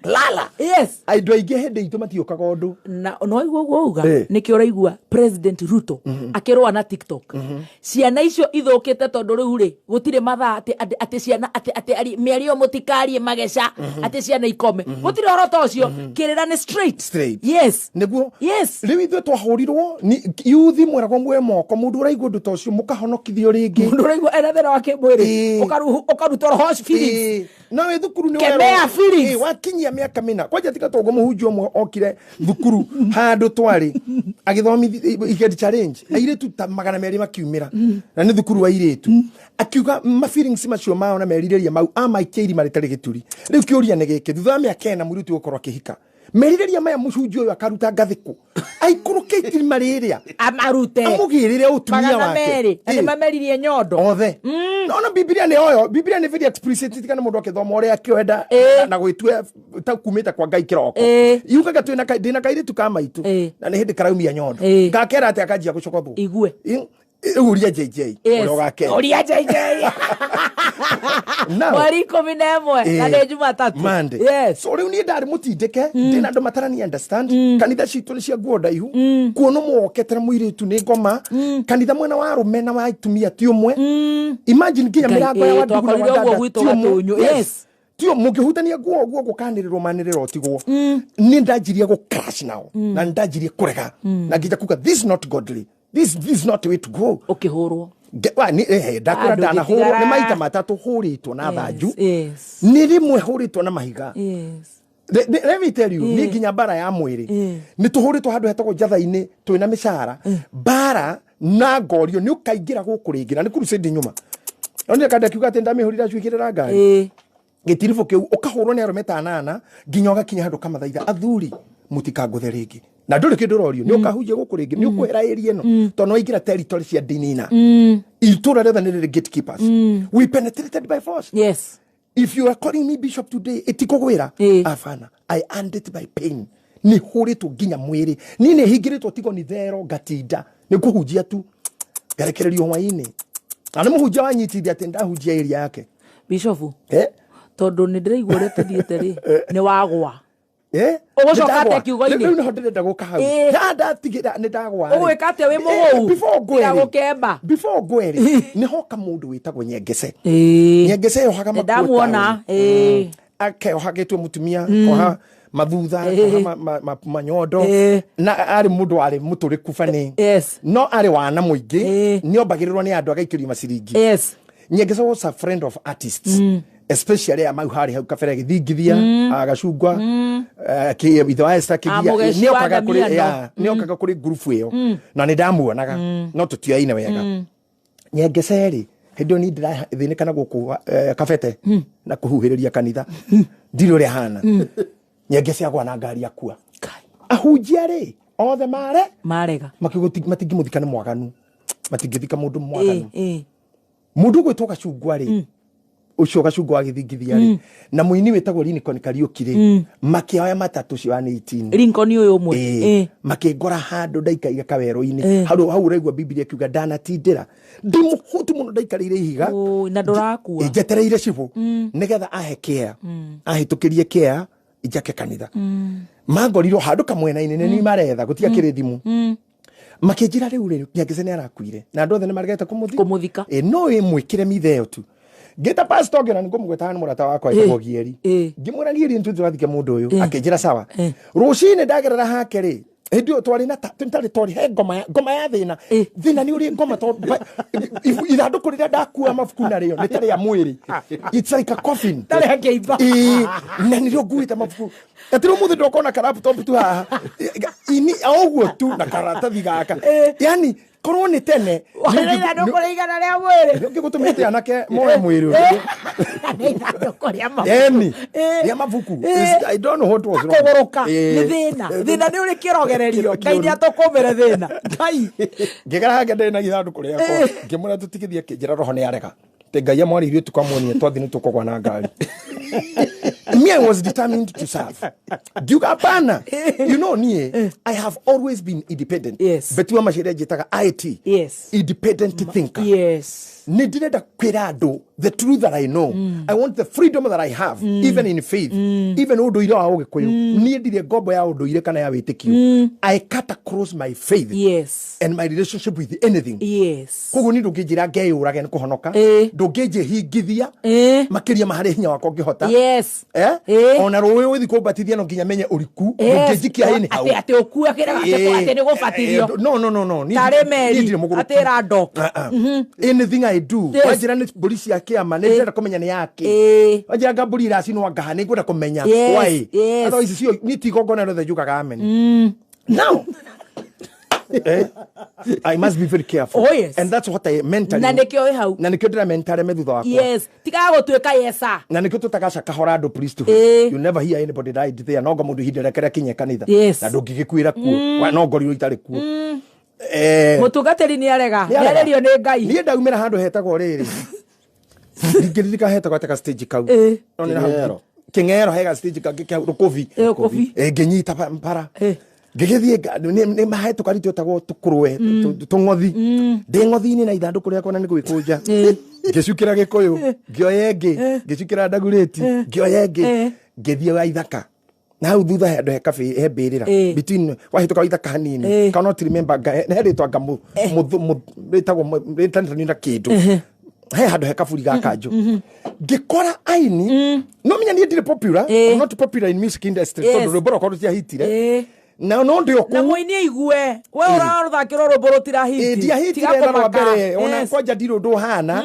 lala. Yes. Andũ aingĩ hĩndĩ itũ matiũkaga ũndũ. Na no igua ũguo uga. Kuga nĩkĩo ũraigua President Ruto akĩrũa na TikTok. Ciana icio ithũkĩte tondũ rĩu rĩ gũtirĩ mathaa atĩ atĩ ciana atĩ mĩario mũtikarie mageca atĩ ciana ikome. Gũtirĩ ũhoro ta ũcio. Kĩrĩra nĩ straight. Straight. Yes. Nĩguo. Yes. Rĩu ithuĩ twahũrirwo yuthi mweragwo muoe moko mũndũ ũraigua ũndũ ta ũcio mũkahonokithio rĩngĩ. Mũndũ ũraigua ena thĩna wa kĩmwĩrĩ ũkarutwo roho feelings. No wĩ thukuru nĩ Kemea werwo- feelings. Wakinyia mĩaka mĩna kwanja tiga toguo mũhunjia ũmwe okire thukuru handũ twarĩ agĩthomithia igedi challenge airĩtu ta 200 makiumĩra na nĩ thukuru wa airĩtu akiuga ma feelings macio mao na merirĩria mau amaikia irima rĩtarĩ gĩturi. Rĩu kĩũria nĩ gĩkĩ, thutha wa mĩaka 4 mũirĩtu gũkorwo akĩhika merirĩria maya mũhunjia ũyũ akaruta ngathĩkũ aikũrũke irima rĩrĩa Amarute. Amũgĩrĩre ũtumia Magana wake. merĩ. Na nĩmameririe nyondo. Othe. No no Biblia nĩ oyo, Biblia nĩ very explicit kana mũndũ akĩthoma ũrĩa akĩenda na gwĩtua ta kumĩte kwa Ngai kĩroko. Yugaga twĩna ndĩna kairĩtu ka maitũ na nĩ hĩndĩ karaumia nyondo. Ngakera atĩ akanjia gũcokothwo. Igue. Rĩu ũria JJ Yes. ũrĩa ũgakera. Ũria JJ. Now, Mweri 11 na nĩ Jumatatũ. Monday. Yes. So rĩu niĩ ndarĩ mũtindĩke ndĩna andũ matarani understand kanitha citũ nĩ cia nguo ndaihu kuona mwoketera mũirĩtu nĩ ngoma kanitha mwena wa arũme na wa atumia ti ũmwe. Imagine nginya Ngai, mĩrango ya wandugu na twakorire ũguo wandanda gwitũ ti ũmwe. Gatũnyũ. Yes. Tio mũngĩhutania nguo ũguo gũkanĩrĩrwo manĩrĩro tigwo. Nĩ ndanjirie gũ crash nao na nĩ ndanjirie kũrega na nginya kuga this is not godly, this is not the way to go. Ũkĩhũrwo. Ndakwĩra Ah, ndanahũrwo ndũngĩtigara. nĩ maita matatũ hũrĩtwo na thanju. Yes. Nĩ rĩmwe hũrĩtwo na mahiga. Yes. Let me tell you, nĩ nginya mbara ya mwĩrĩ nĩ tũhũrĩtwo handũ hetagwo njatha-inĩ twĩna mĩcara mbara na ngorio nĩ ũkaingĩra gũkũ rĩngĩ na nĩ crusade nyuma onire kanda kiuga atĩ ndamĩhũrire acuigĩrĩra ngari gĩtiribũ kĩu ũkahũrwo nĩ arũme ta anana nginya ũgakinya handũ kamathaitha athuri mũtikangũthe rĩngĩ na ndũrĩ kĩndũ ũrorio nĩ ũkahunjia gũkũ rĩngĩ nĩ ũkwehera area ĩno tondũ nĩwaingĩra territory cia ndini-na itũra rĩothe nĩ rĩrĩ gatekeepers. We penetrated by force. Yes. If you are calling me bishop today itikũgwĩra abana, I earned it by pain. Nĩ hũrĩtwo nginya mwĩrĩ niĩ nĩ hingĩrĩtwo tigo nĩ thero ngatinda nĩ kũhunjia tu ngarekererio hwainĩ na nĩ mũhunjia wanyitithia atĩ ndahunjia area yake. Bishop Eh? Tondũ nĩ ndĩraigua ũrĩa tũthiĩte rĩ nĩ wagwa. Eh? Ũgũcoka Nĩndagwa. atĩa kiugo-inĩ? Rĩu nĩho ndĩrenda gũka hau. Ndatigĩra nĩ ndagwa rĩ. Ũgwĩka atĩa wĩ mũgũu? Before ngwe Tiga rĩ. gũkemba. Before ngwe rĩ, nĩhoka mũndũ wĩtagwo Nyengece. Nyengece yohaga Nĩ makuo ndamuona. taũni. Akeoha gĩtue mũtumia koha mathutha koha manyondo na arĩ mũndũ warĩ mũtũrĩku bani. Yes. No arĩ wana mũingĩ nĩombagĩrĩrwo nĩ andũ agaikĩrio maciringi. Nyengece was a friend of artists, especially a mau harĩ hau kabere gĩthingithia agacungwa ithe wa Esther Kĩgia. Mũgeci Nĩokaga wa kũrĩ Damiano. ya, nĩokaga kũrĩ ngurubu ĩyo na nĩ ndamuonaga no tũtioaine wega. Nyengece rĩ hĩndĩ ĩyo niĩ ndĩrathĩnĩka na gũkũ kabete na kũhuhĩrĩria kanitha ndirĩ ũrĩa hana. Nyengece agwa na ngari akua. Kai. Ahunjia rĩ othe mare Marega. makiuga matingĩmũthika nĩ mwaganu matingĩthika mũndũ mwaganu. Mũndũ ũgwĩtwo Gacungwa rĩ ũcio Gacungwa wa gĩthingithia rĩ na mũini wĩtagwo Lincoln Kariũki rĩ makĩoya matatũ cio wa 18 Lincoln ũyũ ũmwe. Makĩngora handũ ndaikaire kawerũ-inĩ hau hau ũraigua Biblia ĩkiuga ndanatindĩra ndĩ mũhũtu mũno ndaikarĩire ihiga. Ũ, na ndũrakua. Njetereire cibũ nĩgetha ahe care ahĩtũkĩrie care njake kanitha mangorirwo handũ kamwena-inĩ nĩ niĩ maretha gũtiakĩrĩ thimũ makĩnjĩra rĩu rĩ Nyangece nĩ arakuire na andũ othe nĩ maregete Kũmũthika. No ĩmwĩkĩre mitha ĩyo tu ngĩta pastor ngĩona nĩ ngũmũgweta nĩ mũrata wakwa etagwo Gieri ngĩmwĩra Gieri nĩ tũrathike mũndũ ũyũ akĩnjĩra sawa rũcinĩ ndagerera hake rĩ hĩndĩ ĩyo twarĩ na twarĩ twarĩ he ngoma ya ngoma ya thĩna thĩna nĩ ũrĩ ngoma tondũ ithandũkũ rĩrĩa ndakua mabuku narĩo nĩ ta rĩa mwĩrĩ, it's like a coffin. Ta rĩa kĩimba. Na nĩrĩo nguĩte mabuku atĩ rĩu mũthĩ ndokona ka laptop tu haha ini o ũguo tu na karatathi gaka yani korwo nĩ tene Warĩ ithandũkũ rĩa igana rĩa mwĩrĩ. ngĩgũtũmĩte anake moe mwĩrĩ ũyũ. Nĩ ithandũkũ rĩa mabuku. Eni rĩa mabuku. I don't know what was wrong. Kũgũrũka nĩ thĩna thĩna nĩ ũrĩ kĩrogererio Ngai nĩ atũkũmĩre thĩna Ngai. Ngĩgera hake ndĩ na ithandũkũ rĩakwa ngĩmwĩra tũtigithie akĩnjĩra roho nĩ arega atĩ Ngai amwarĩirie ũtukũ amuonie twathi nĩ tũkũgwa na ngari. And me, I was determined to serve. Ngiuga hapana. You know niĩ, I have always been independent. Betua maciria njĩtaga IT. Independent thinker. Nĩ ndĩrenda kwĩra andũ the truth that I know. I want the freedom that I have, even in faith, even ũndũire wa Ũgĩkũyũ. Niĩ ndirĩ ngombo ya ũndũire kana ya wĩtĩkio. I cut across my faith and my relationship with anything. Koguo niĩ ndũngĩnjĩra ngeyũrage nĩ kũhonoka, ndũngĩnjĩhingithia makĩria ma harĩa hinya wakwa ũngĩhota. Eh? Ona rũĩ ũgĩthiĩ kũmbatithia no nginya menye ũriku. Ndũngĩnjikia hĩnĩ hau. Atĩ ũkue kĩrĩa atĩ nĩ gũbatithio. No. Tarĩ meri, Niĩ ndirĩ mũgũrũki. atĩ ĩra dock. Ah, ah. Anything I do, wanjĩra nĩ mbũri cia kĩama, nĩ ndĩrenda kũmenya nĩ yake. Wanjĩra nga mbũri iracinwo ngaha, nĩ ngwenda kũmenya why. Otherwise cio niĩ ti igongona rĩothe njugaga amen. Now, I must be very careful. Oh, yes. And that's what I mentally. Na nĩkĩo wĩ hau. Na nĩkĩo ndĩra mentally me thutha wakwa. Tigaga gũtuĩka yesa. Na nĩkĩo tũtagaca kahora andũ priesthood. You never hear anybody died there. Nongo mũndũ ihinda rĩake rĩakinye kanitha. Na ndũngĩgĩkuĩra kuo. Wa, no ngorirwo itarĩ kuo. Mũtungatĩri nĩ arega. Nĩ arega. Nĩ arĩrio nĩ Ngai. Niĩ ndaumĩra handũ hetagwo rĩrĩ. Ndingĩririkana hetagwo atĩa ga stage kau. No nĩ hau. Kĩng'ero. Kĩng'ero he ga stage kangĩ kĩa Rũkũbi. Rũkũbi. Ngĩnyita bara. Ngĩgĩthiĩ nĩ mahe tũkari twĩtagwo tũkũrwe, tũng'othi. Ndĩ ng'othi-inĩ na ithandũkũ rĩakwa na nĩ gwĩkũnja. Ngĩcukĩra Gĩkũyũ, ngĩoya ĩngĩ, ngĩcukĩra Ndagurĩti, ngĩoya ĩngĩ, ngĩthiĩ wa Ithaka. Na hau thutha he handũ he cafe, he mbĩrĩra. Between wahĩtũka wa Ithaka hanini. Cannot remember, he rĩtwa nga rĩtagwo rĩtanĩtwo na kĩndũ. He handũ he kaburi ga kanjũ. Ngĩkora aini, no menya niĩ ndirĩ popular, I'm not popular in music industry, tondũ rwĩmbo rwakwa rũtiahitire. Na no ndĩ o Na kũu. mũini aigue, we ũrathakĩrwo rwĩmbo rũtirahiti. Ĩ, ndiahitire Tiga na rwa kũmaka. mbere, ona kwanja ndirĩ ũndũ ũhana.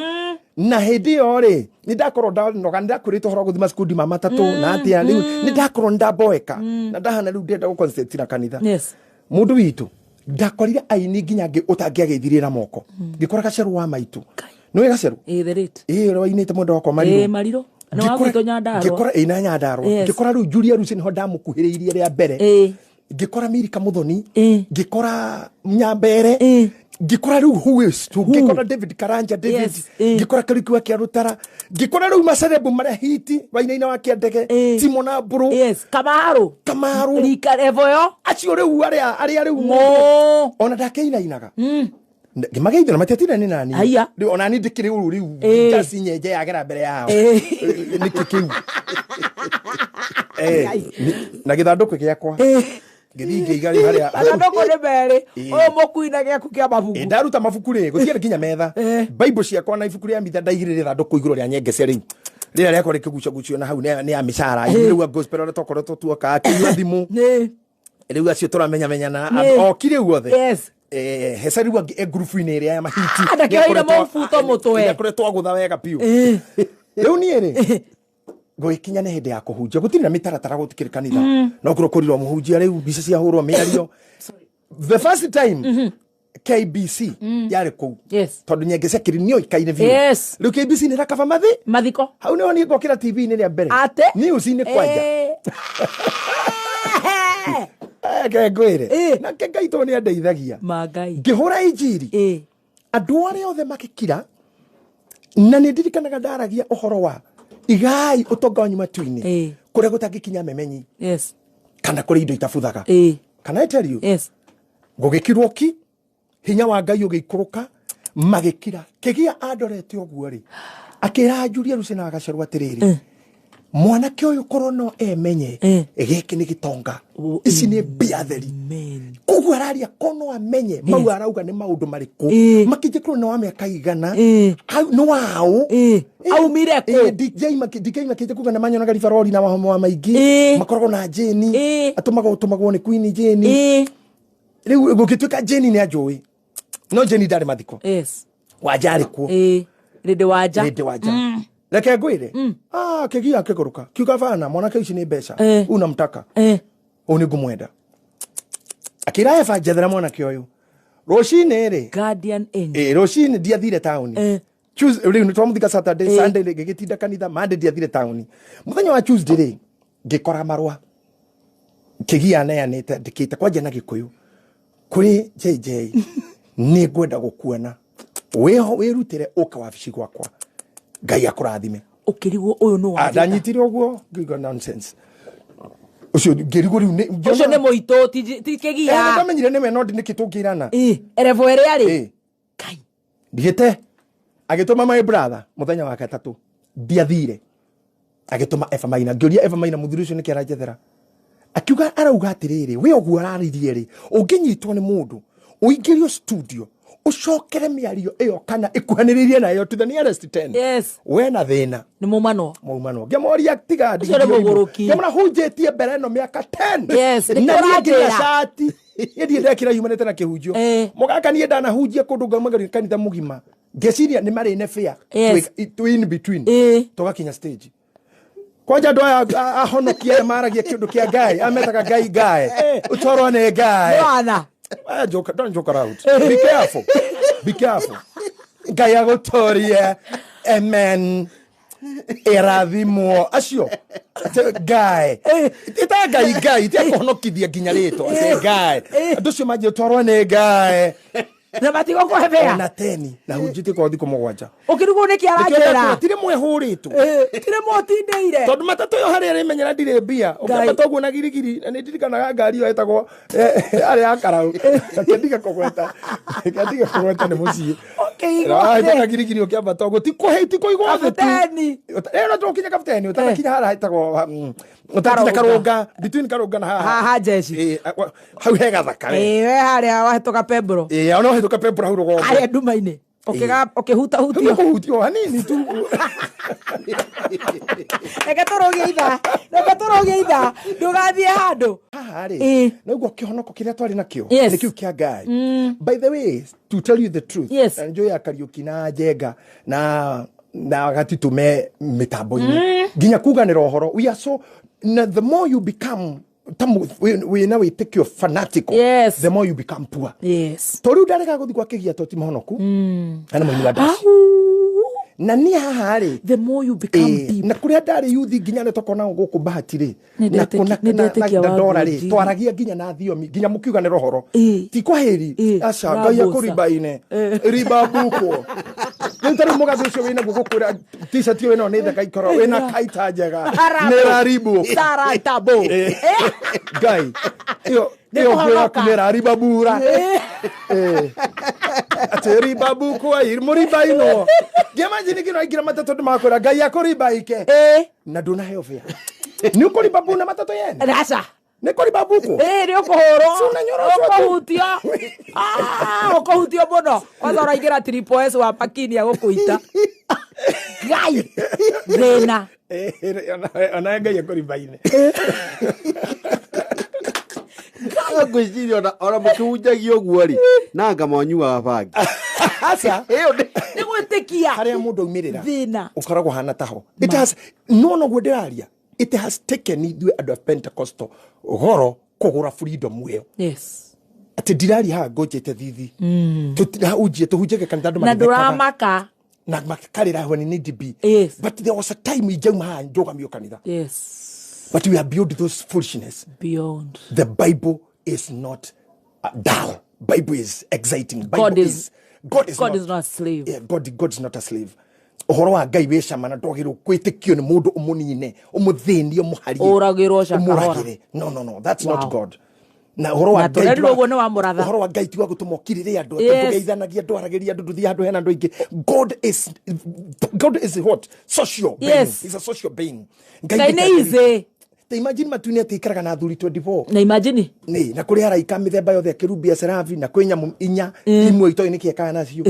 Na hĩndĩ ĩyo rĩ, nĩ ndakorwo ndanoga, nĩ ndakwĩrĩte ũhoro wa gũthiĩ macikundi ma matatũ, na atĩa, rĩu nĩ ndakorwo nĩ ndamboeka. Na ndahana rĩu ndĩrenda gũ concentrate na kanitha. Mũndũ witũ, ndakorire aini nginya ũtangĩageithirie na moko. Ngĩkora Gacerũ wa maitũ. Nĩũĩ Gacerũ? Ĩ, the late. Ĩ, ũrĩa wainĩte mwendwa wakwa Marirũ. Ĩ, Marirũ. Nĩ wa gwitũ Nyandarũa. Ngĩkora, ĩ, na Nyandarũa. Ngĩkora rĩu Julia Rusi nĩho ndamũkuhĩrĩirie rĩa mbere. Ngĩkora Milika Muthoni. Ngĩkora Nyambere. Ngĩkora rĩu who is who? Ngĩkora David Karanja, David. Ngĩkora Kariuki wa Kĩarũtara. Ngĩkora rĩu macerebu marĩa hiti, wainaina wa Kĩandege, Timo na Mbũrũ. Kamaru. Kamaru. Rika level yo. Acio rĩu arĩa rĩu Mo. Ona ndakĩinainaga. Ngĩmageithia na matiatinda nĩ nani. Haiya. Rĩu ona niĩ ndĩkĩrĩ ũru rĩu. Njasi nyenje yagera mbere yao. Nĩkĩ kĩu? Na gĩthandũkũ gĩakwa. Ngĩthiĩ ngĩiga rĩu harĩa. Mathandũkũ nĩ merĩ. Ũyũ mũkui na gĩaku kĩa mabuku. Ndaruta mabuku rĩ, gũtiarĩ nginya metha. Bible ciakwa na ibuku rĩa mitha ndaigĩrĩire ithandũkũ igũrũ rĩa nyengece rĩu. Rĩrĩa rĩakwa rĩkĩgucagucio na hau nĩ ya mĩcara. Rĩu a gospel ũrĩa twakoretwo tuoka, akĩnyua thimũ. Rĩu acio tũramenyamenyana, oki rĩu othe. Hesa rĩu angĩ, ngurubu-inĩ ĩrĩa ya mahiti. Ndakĩoire Nĩakoretwo mũbuto mũtwe. Nĩakoretwo agũtha wega biũ. Rĩu niĩ rĩ, gũgĩkinya nĩ hĩndĩ ya kũhunjia, gũtirĩ na mĩtaratara, gũtikĩrĩ kanitha. No kũrwo kũrirwo mũhunjia rĩu, mbica ciahũrwo, mĩario. The first time, KBC yarĩ kũu. Tondũ nyenge cia kĩrĩ nĩoĩkaine biũ. Rĩu KBC nĩ ĩrakaba mathi. Mathiko. Hau nĩho niĩ ngokĩra T V-inĩ rĩa mbere. Ate? News-inĩ kwanja. Ke ngwĩre. Nake Ngai tondũ nĩ andeithagia. Ma Ngai. Ngĩhũra injiri. Andũ arĩa othe magĩkira, na nĩ ndirikanaga ndaragia ũhoro wa igai ũtonga wanyu matu-inĩ. Kũrĩa gũtangĩkinya memenyi. Kana kũrĩ indo itabuthaga. Can I tell you? Gũgĩkirwo ki, hinya wa Ngai ũgĩikũrũka, magĩkira. Kĩgia andorete ũguo rĩ, akĩra Julia Rusi na Gacerũ atĩrĩrĩ, mwanake ũyũ korwo no emenye, gĩkĩ nĩ gĩtonga. Ici nĩ mbia theri. Koguo araria korwo no amenye, mau arauga nĩ maũndũ marĩkũ. Makĩnjĩ korwo nĩ wa mĩaka igana, au, nĩ waũ. Aumire kũ? DJ DJ makĩnjĩ kuga nĩ manyonaga ribarori na mahomo wa maingĩ. Makoragwo na Jane. Atũmagwo, ũtũmagwo nĩ Queen Jane. Rĩu gũgĩtuĩka Jane nĩ anjũĩ. No Jane ndarĩ mathiko. Wanja arĩ kuo. Rĩndĩ wanja. Rĩndĩ wanja. Reke ngwĩre. Kĩgia kĩgũrũka. Kiuga bana, mwanake ici nĩ mbeca. Unamtaka. Ũyũ nĩ ngũmwenda. Akĩra Eva njethera mwanake ũyũ. Rũcinĩ rĩ. Guardian angel. Rũcinĩ ndiathire taũni. Tuesday, rĩu nĩ twamũthika Saturday, Sunday rĩ, ngĩgĩtinda kanitha, Monday ndiathire taũni. Mũthenya wa Tuesday rĩ, ngĩkora marũa. Kĩgia aneanĩte, ndĩkĩte kwanja na Gĩkũyũ. Kũrĩ JJ, nĩ ngwenda gũkuona. Wĩho, wĩrutĩre ũke wabici gwakwa. Ngai akũrathime. Ũkĩrigwo ũyũ nũ Ah, wanjĩta. Ndanyitire ũguo ngĩigua nonsense ũcio, ngĩrigwo rĩu Ũcio nĩ mũitũ, ti kĩgia. Ndamenyire nĩwe, no nĩkĩ tũngĩrana. Ĩ, erevo ĩrĩa rĩ. Kai. Ndigĩte agĩtũma my brother mũthenya wa gatatũ, ndiathire, agĩtũma Eva Maina. Ngĩũria Eva Maina, mũthuri ũcio nĩkĩ aranjethera? Akiuga arauga atĩrĩrĩ, we ũguo araririe rĩ, ũngĩnyitwo nĩ mũndũ ũingĩrio studio ũcokere mĩario ĩyo kana ĩkuhanĩrĩirie nayo to the nearest 10, we na thĩna. Nĩ mumano. Maumanwo ngĩmoria tiga. Ũcio nĩ mũgũrũki. Ngĩmona hunjĩtie mbere ĩno mĩaka 10. Yes, nĩkĩo Na niĩ nginya ũranjĩra. cati niĩ ndekĩra yumanĩte na kĩhunjio. Mũgaka niĩ ndanahunjia kũndũ ngaumagaria kanitha mũgima, ngĩciria nĩ marĩ ne fair. Twĩ in between, tũgakinya stage kwanja andũ aya ahonokia aya maragia kĩũndũ kĩa Ngai, ametaga Ngai Ngai ũtwarwo nĩ Ngai. Bwana. Ah, joke, don't joke around. Be careful. Be careful. Ngai agũtorie. Amen. Ĩrathimwo. Acio. Ate Ngai. Ĩta Ngai Ngai, ti akũhonokithia nginya rĩtwa. Ate Ngai. Andũ acio manjia twarwo nĩ Ngai. Na matigũkũhe bea. Ona teni. Na hunjĩtie kwa thikũ 7. Ũkĩrigwo nĩkĩ aranjĩra. Tirĩ mwehũrĩtwo. Tirĩ mũtindĩire. Tondũ matatũ ĩyo harĩa ĩrĩmenyera ndirĩ mbia. Ũkĩambata ũguo na girigiri, na nĩ ndirikanaga ngari ĩyo ĩtagwo arĩ ya karau. Reke ndige kũgweta. Reke ndige kũgweta nĩ mũciĩ. Ũkĩigua Ahĩtũka girigiri ũkĩambata ũguo ti kũhĩ ti kũigwo thĩ tu. Kabuteni. Ĩno tũkinya kabuteni ũtanakinya harĩa hetagwo ũtanakinya Karũnga. Karũnga, between Karũnga na haha. Haha jeshi. Hau he gathaka we. Ĩ, we harĩa wahĩtũka pembro. Ona ũhĩtũka pembro hau rũgongo. Harĩa nduma-inĩ. Ũkĩhutahutio. Kũhutio hanini tu. Reke tũrũgie ithaa, reke tũrũgie ithaa, ndũgathiĩ handũ. Haha rĩ, noguo kĩhonoko kĩrĩa twarĩ nakĩo nĩ kĩu kĩa Ngai. By the way, to tell you the truth, na njũĩ ya Kariũki na Njenga na Gatitũ me mĩtambo-inĩ nginya kuganĩra ũhoro, we are so, na the more you become ta wĩna wĩtĩkio fanatical, the more you become poor. To rĩu ndarega gũthiĩ gwa kĩgia to ti mũhonoku na nĩ mũini wa ndaci. Na niĩ haha rĩ, The more you become deep. Na kũrĩa ndarĩ yuthi nginya nĩ tokona gũkũ Bahati rĩ, Nĩ na nĩ ndetĩkia na wa ndora rĩ, Ngũnjiri. twaragia nginya na thiomi nginya mũkiuganĩra ũhoro ti kwahĩri. Aca Ngai Rambuca. akũribaine ribabukwo. Rĩu ta rĩu mũgathĩ ũcio wĩnaguo gũkwĩra t-shirt ĩyo ĩno nĩ thaka ikoro wĩna kaita njega nĩ raribu. Sara Tabo. Ngai ĩyo Nĩ ĩyo nguo yaku kũhonoka. nĩ ĩraribabura. Atĩ ribabukwo mũribainwo ngĩmanjini kĩno aingĩra matatũ andũ makwĩra Ngai akũribaike na ndũnaheo bĩa nĩ ũkũribabu na matatũ yene. Aca. Nĩ kũribabukwo. Nĩ ũkũhũrwo. Si unanyoroshwa tu. Ũkũhutio. Ah, ũkũhutio mũno kwanza ũraingĩra triple S wa makini agũkũita Ngai thĩna. Ona Ngai akũribaine. Ngwĩciria ona mũkĩhunjagia ũguo rĩ, nanga mwanyuaga bangi. Aca. Ĩyo nĩ Nĩ gwĩtĩkia. Harĩa mũndũ aumĩrĩra Thĩna. ũkoragwo hana taho. It has no noguo ndĩraria, it has taken ithuĩ andũ a Pentecostal goro kũgũra freedom ĩyo. Atĩ ndiraria haha ngũnjĩte thithi tũtirahunjie, tũhunjagia kanitha andũ Na magĩthekaga. ndũramaka. Na makarĩra when need be. But there was a time injauma haha njũgamio kanitha. But we are beyond those foolishness. Beyond. The Bible is not dull. Bible is exciting. Bible God is- is, God is God not, is not a slave. Yeah, God is not a slave. Ũhoro wa Ngai wĩ cama na ndwagĩrĩirwo kwĩtĩkio nĩ mũndũ ũmũnine, ũmũthĩnie, ũmũharie. Ũragĩrwo cakahora. Ũmũragĩre. No, no, no, that's Wow. not God. Na ũhoro wa Na Ngai tũrerirwo ũguo nĩ wa mũratha. ũhoro wa Ngai ti wa gũtũma ũkirĩre andũ, ndũgeithanagie, ndwaragĩrie andũ, ndũthiĩ handũ hena andũ aingĩ. God is what? Social being. He's a social being. Ngai nĩ easy. Ta imagine matu-inĩ atĩ ikaraga na athuri 24. Na imagine. Nĩ na kũrĩ araika mĩthemba yothe, akĩrumbia serafi, na kwĩ nyamũ inya imwe itoĩ nĩkĩ ekaga nacio,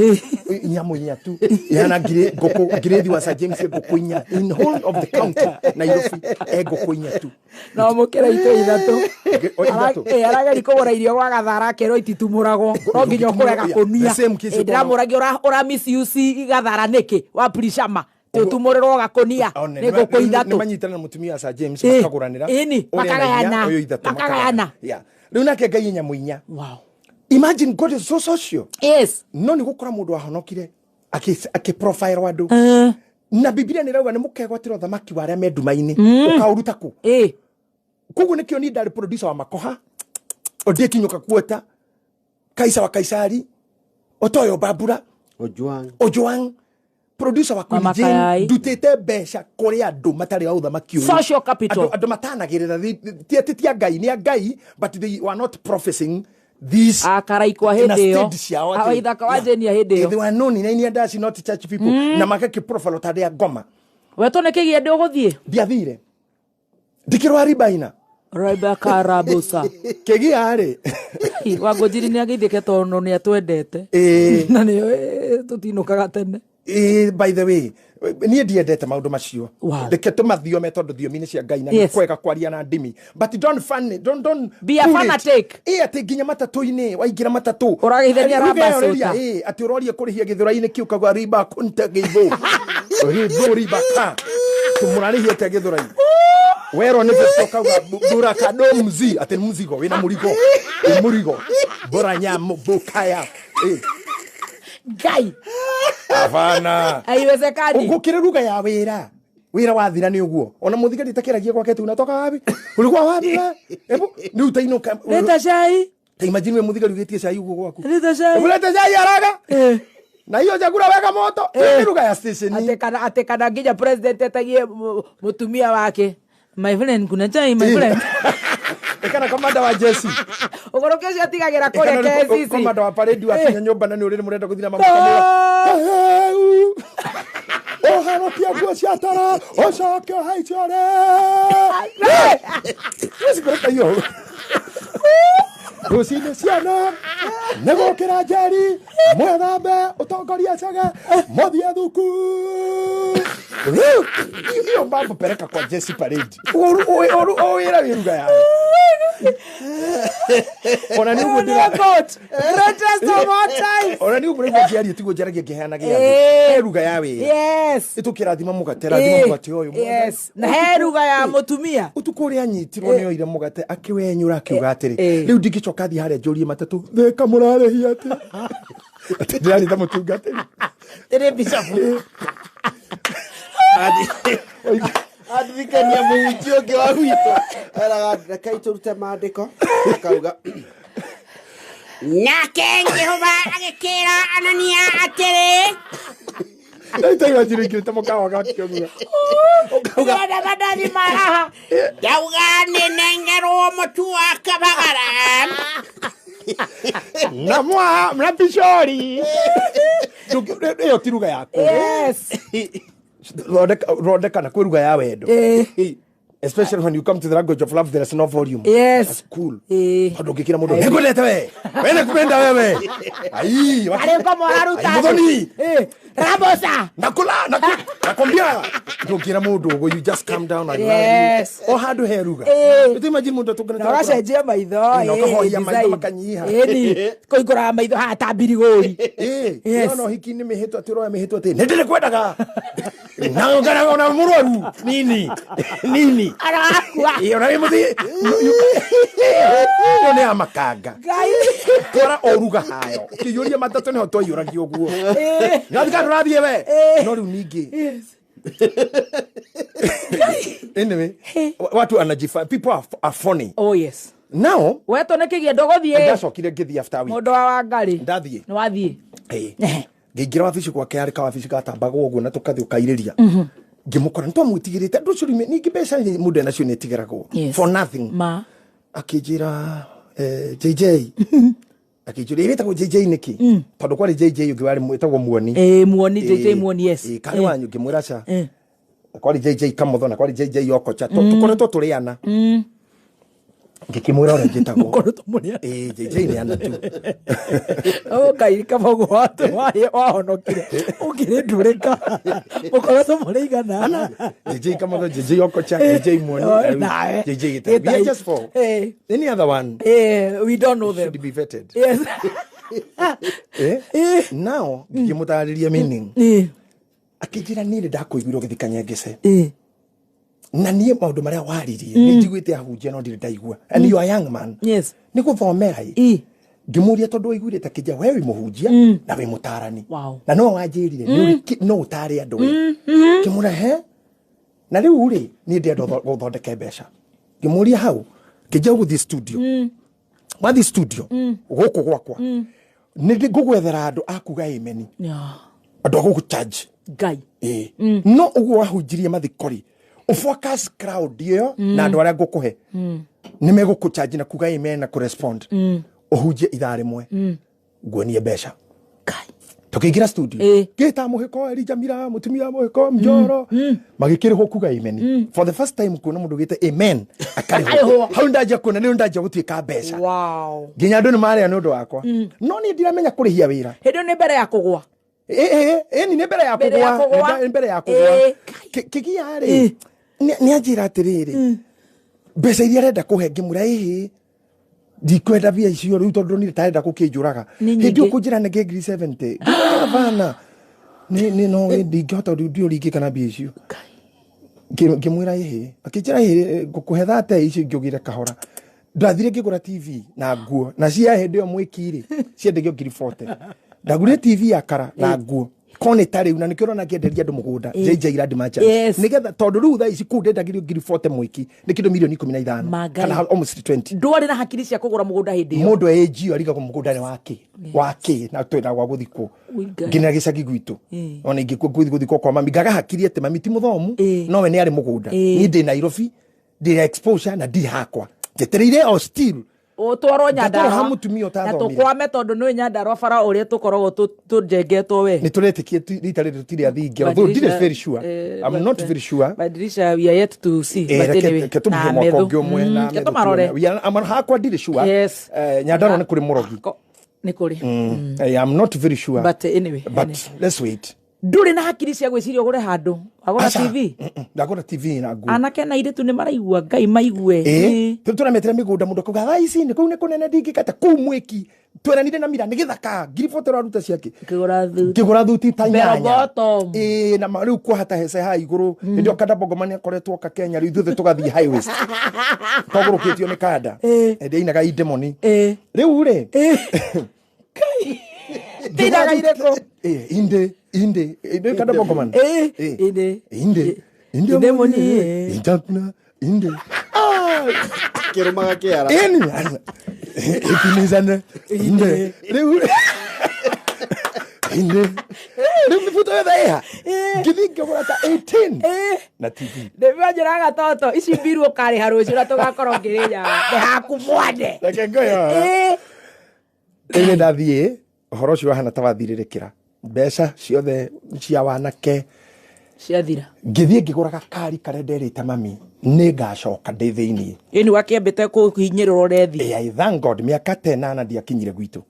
nyamũ inya tu ihana ngiri ngũkũ ngirĩthi wa Sir James, ngũkũ inya in whole of the county Nairobi, e ngũkũ inya tu. No mũkĩra itũ ithatũ. O ithatũ. Arageri kũgũra irio gwa gathara akerwo ititumũragwo, no nginya ũkũre gakũnia. The same case. Ndĩramũragia ũra misuse gathara nĩkĩ wa prishama tũtumũrĩrwo gakũnia One, nĩ ngũkũ nĩ ithatũ. manyitana na mũtumia wa Sir James, makagũranĩra. Ĩni, ũrĩa na inya, makagayana. ũyũ ithatũ. Makagayana. Yeah. Rĩu nake Ngai nyamũ inya. Wow. Imagine, God is so social. No nĩ gũkora mũndũ wahonokire akĩ profile andũ na Bibilia nĩ rauga nĩ mũkegwatĩra ũthamaki wa arĩa me nduma-inĩ, ũkaũruta kũ? Koguo nĩkĩo niĩ ndarĩ producer wa makoha ondiĩkinyũka kuota Kaisa wa Kaisari, Otoyo Babura. Ojwang. Ojwang. Producer wa Queen Mama Jane, Kayai. ndutĩte mbeca kũrĩ andũ matarĩ a ũthamaki ũyũ. Social capital. Andũ matanagĩrĩra, ti atĩ ti a Ngai, nĩ a Ngai, but they were not professing this Akaraikwa in a hĩndĩ ĩyo. state ciao atĩ- Ah, ithaka wa Yeah. Jane ya hĩndĩ ĩyo. They were known in any dash, not church people, na magakĩprofile ta arĩa ngoma. Wetwo nĩ kĩgĩa ndĩ ũgũthiĩ. Ndiathire, ndikĩrwa ribaina. Rebecca Rabusa. Kĩgia rĩ. Wangũnjiri nĩ ageithĩke tondũ nĩ atwendete. Ĩĩ. Na nĩyo tũtinũkaga tene. Ĩĩ, by the way, niĩ ndiendete maũndũ macio. Wow. Reke tũmathiome tondũ thiomi nĩ cia Ngai na nĩ kwega kwaria na ndimi, but don't fun, don't Be a pull it. fanatic. Ĩ, atĩ nginya matatũ-inĩ waingĩra matatũ Ũrageithania Ruga raba ĩyo rĩria, cũta. ĩ, atĩ ũroria kũrĩhia gĩthũra-inĩ kĩu kagwa riba kunte gĩthũ gĩthũ riba ka tũmũrarĩhia atĩa gĩthũra-inĩ werwo nĩ beto kauga buraka do mzi atĩ nĩ mũzigo wĩna mũrigo, wĩ mũrigo bora nyamu bukaya. Ĩ. Ngai. Hapana. Haiwezekani. Gukire ruga ya wira, wira wathira ni uguo ona muthigari takiragia gwake tu unatoka wapi, ulikuwa wapi we? Ebu ni utainuka. Leta cai. Ta imagine we muthigari ugitie cai uguo gwaku. Leta cai. Hebu leta cai haraka. Eh. Na hiyo chakula weka moto. Ni ruga ya station. Atĩ kana nginya president etagie mũtumia wake, "My friend, kuna chai, my friend?" Ikana komanda wa jesi. Ũgũrũki ũcio atigagĩra kũrĩa KCC. Komanda wa parade wakinya nyũmba na nĩ ũrĩrĩ mũrenda gũthira mamukamĩra ũharũkia nguo cia toro ũcoke ũhaice ũrĩ cikũreka iyo rũcinĩ ciana nĩ gũkĩra njeri mwethambe ũtongorie cege mũthiĩ thukuru. Rĩu, hiyo mambo peleka kwa jesi parade. O wĩra wĩ ruga yayo ona nĩ ũguo ndĩra Goat. Greatest of all times. Ona nĩ ũguo nĩguo ngĩaria tiguo njaragia ngĩheanaga andũ. Eh. He ruga ya wĩra. Ĩtũkĩrathima mũgate, rathima mũgate ũyũ. Yes. Na he ruga ya mũtumia. Ũtukũ ũrĩa anyitirwo nĩ oire mũgate akĩwenyũra akiuga atĩrĩ, Eh. rĩu ndingĩcoka thiĩ harĩa njũrie matatũ thĩka mũrarĩhia atĩ atĩ ndĩrarĩ ta mũtungatĩri. Tĩrĩ bishop. Andirikania mũhunjia ũngĩ wa gwitũ eraga rekei tũrute maandĩko akauga Nake Jehova agĩkĩra Anania atĩrĩ, Ndaitaigua njirĩkĩrĩte mũkawa gake ũguo. Ndĩrenda mandathi ma haha. Ndauga nĩnengerwo mũtu wa kabagara. Na mwa na picori ĩyo ti ruga yaku. Thondeka na kwĩ ruga ya wendo. Especially when you come to the language of love, there is no volume. That's cool. Tondũ ũngĩkĩra mũndũ nĩngwendete we we nĩkũmenda wewe ai Arĩ ngoma ũraruta. Ai, Muthoni. Rabosa. Nakula nakwambia ndũngĩra mũndũ ũguo, you just calm down and love you. O handũ he ruga. Nĩ imagine mũndũ atũnganĩte Na ũgacenjia maitho. Na ũkahoria maitho makanyiha. Ĩni. Kũingũraga maitho haha ta mbirigũri. Yes. No hiki-inĩ mĩhĩtwa atĩ ũroya mĩhĩtwa atĩ nĩ ndĩrĩkwendaga na ngara ona mũrwaru nini nini. Arakua. Ĩ, ona wĩ mũthii ĩyo nĩ ya makanga. Ngai. Twara o ruga hayo ũkĩiyũria matatũ nĩho twaiyũragia ũguo nĩwathika ndũrathiĩ we no rĩu ningĩ. Anyway, watu anajifa, people are funny. Oh yes. Now Wetwo nĩ kĩgia ndũgũthiĩ. Ndacokire ngĩthiĩ after a week. Mũndũ wa Wangarĩ. Ndathiĩ. Nĩ wathiĩ. Ĩĩ. Ngĩingĩra wabici gwake, yarĩ kawabici gatambagwo ũguo na tũkathiĩ ũkairĩria ngĩmũkora nĩtwamwĩtigĩrĩte andũ ũcio rĩu ningĩ mbeca mũndũ enacio nĩtigĩragwo for nothing. Ma. Akĩnjĩra JJ, akĩnjũria ĩtagwo JJ nĩkĩ tondũ kwarĩ JJ ũngĩ warĩ wĩtagwo Muoni. Ĩĩ, Muoni, JJ Muoni, yes. Ĩĩ, karĩ wanyu ngĩmwĩra ca. Eh. Kwarĩ JJ Kamotho na kwarĩ JJ Okocha. Tũkoretwo tũrĩ ana ngĩkĩmwĩra ũrĩa njĩtagwo. Mũkoretwo mũrĩ ana. Ĩĩ, JJ nĩ ana tu. Oh, Ngai kaba ũguo wahonokire ũkĩrĩ ndũrĩka mũkoretwo mũrĩ igana. JJ Kamotho, JJ Okocha, JJ Muoni, Oh, na rĩu nawe. JJ Gĩtai. We are just four. Eh. Any other one We don't know them. should be vetted. Yes. Eh? Now ngĩmũtarĩria meaning. Akĩnjĩra niĩ nĩ ndakũiguire ũgĩthiĩ Kanyengece na niĩ maũndũ marĩa waririe nĩ njiguĩte ahunjia no ndirĩ ndaigua, and you are a young man. Nĩ gũthomera ĩ. Ngĩmũria tondũ waiguire ta kĩnja we wĩ mũhunjia na wĩ mũtarani na no wanjĩrire nĩ ũrĩ no ũtare andũ we ngĩmũra he na rĩu rĩ niĩ ndĩrenda gũthondeke mbeca. Ngĩmũria hau kĩnja ũgũthiĩ studio, wathiĩ studio gũkũ gwakwa nĩ ngũgwethera andũ a kuga ameni, andũ a gũgũcharge. Ngai. Ĩĩ. No ũguo wahunjirie mathiko rĩ, ũfocus crowd ĩyo na andũ arĩa ngũkũhe nĩ megũkũchanji na kuga amen na kũrespond. Ũhunjie ithaa rĩmwe, nguonie mbeca. Ngai. Tukĩingĩra studio, ngĩta mũhĩko Elijah Mira, mũtumia mũhĩko Mjoro, magĩkĩrĩhwo kuga amen for the first time. Kuona mũndũ gĩte amen akarĩhwo. Akarĩhwo. Hau ndanjia kuona nĩ ndanjia gũtuĩka mbeca. Wow. Nginya andũ nĩ marĩa nĩ ũndũ wakwa, no niĩ ndiramenya kũrĩhia wĩra. Hĩndĩ ĩyo nĩ mbere ya kũgwa? Ĩni nĩ mbere ya Mbere ya kũgwa. kũgwa. Nĩ mbere ya kũgwa. Kĩgia rĩ, nĩ anjĩra atĩrĩrĩ, mbeca iria arenda kũhe, ngĩmwĩra ĩhĩ, ndikwenda mbia icio rĩu tondũ nĩ tarenda gũkĩnjũraga. Nĩ Hĩndĩ ĩyo nyingĩ. kũnjĩra nĩ ngiri 70, ngĩmwĩra bana nĩ no ndingĩhota, ndiũ ringĩka na mbia icio. Ngĩmwĩra ĩhĩ, akĩnjĩra ĩhĩ, ngũkũhe thate icio ingĩũgĩre kahora. Ndathire ngĩgũra TV na nguo, na cia hĩndĩ ĩyo mwĩki rĩ ciendagio ngiri 40. Ndagũrire TV ya kara na nguo kone ta rĩu, na nĩkĩo ũrona ngĩenderia andũ mũgũnda JJ Land Merchants. Nĩgetha tondũ rĩu thaa ici kũu ndendagĩrio ngiri 40 mwĩki nĩ kĩndũ milioni 15 Mangai. kana almost 20. Ndwarĩ na hakiri cia kũgũra mũgũnda hĩndĩ ĩyo? Mũndũ ĩnjio arigagwo mũgũnda nĩ wake wake na twĩna gwa gũthikwo Ui, Ngai. nginya gĩcagi gwitũ. Ona ingĩkua ngũthiĩ gũthikwo kwa mami, ngaga hakiri atĩ mami ti mũthomu, nowe nĩ arĩ mũgũnda. Niĩ ndĩ Nairobi, ndĩ na exposure na ndirĩ hakwa njetereire o still. Ũtwarwo Ngatwarwo Nyandarũa. ha mũtumia Na ũtathomire. tũkwame tondũ nĩ Nyandarũa bara ũrĩa tũkoragwo tũnjengetwo we. Nĩ tũretĩkie rita rĩrĩ tũtirĩ athingi, although ndirĩ very sure. I'm not very sure. Madirisha we are yet to see. Eh, But anyway, reke tũmũhe na mwaka methu. ũngĩ ũmwe na Reke methu tũmarore. tuone. Hakwa ndirĩ sure. Yes. Nyandarũa nĩ kũrĩ mũrogi. Nĩ kũrĩ. I'm not very sure. But anyway, But anyway. let's wait. Ndũrĩ na hakiri cia gwĩciria ũgũre handũ wagũra Aca. TV? Ndagũra TV na nguo. Anake na airĩtu nĩ maraigua, Ngai maigue. Ĩ, tũrametera mĩgũnda, mũndũ akauga thaa ici nĩ kũu nĩ kũnene ndingĩkata kũu mwĩki tweranire na mira nĩ gĩthaka ngiri 40 ũraruta ciake. Ngĩgũra thuti. Ngĩgũra thuti ta Bell nyanya. bottom. Ĩ, na rĩu kuoha ta hece haha igũrũ, hĩndĩ ĩyo kanda bongoma nĩ akoretwo oka Kenya, rĩu ithuothe tũgathiĩ high waist twagũrũkĩtio nĩ kanda hĩndĩ ainaga indemoni. Rĩu rĩ Ndĩinaga irĩkũ? Ĩ, inde inde inde kanda bongoman. Inde. Inde inde. Indemoni, Injakna inde. Ah! Kĩrũmaga kĩara. Ĩni ikinizana inde rĩu inde rĩu mĩbuto yothe ĩha, ngĩthiĩ ngĩgũra ta 18 na TV. Ndĩmanjĩraga toto ici mbiru ũkarĩha rũciũ na tũgakorwo ngĩrĩnyaga nĩ haku mwande. Reke ngoyo. Rĩu nĩ ndathiĩ ũhoro ũcio wahana ta wathirĩrĩkĩra mbeca ciothe cia wanake. Ciathira. Ngĩthiĩ ngĩgũra gakari karĩa nderĩte mami nĩ ngacoka ndĩ thĩiniĩ. Ĩni wakĩambĩte kũhinyĩrĩrwo rethi. I thank God, mĩaka ta ĩnana ndiakinyire gwitũ,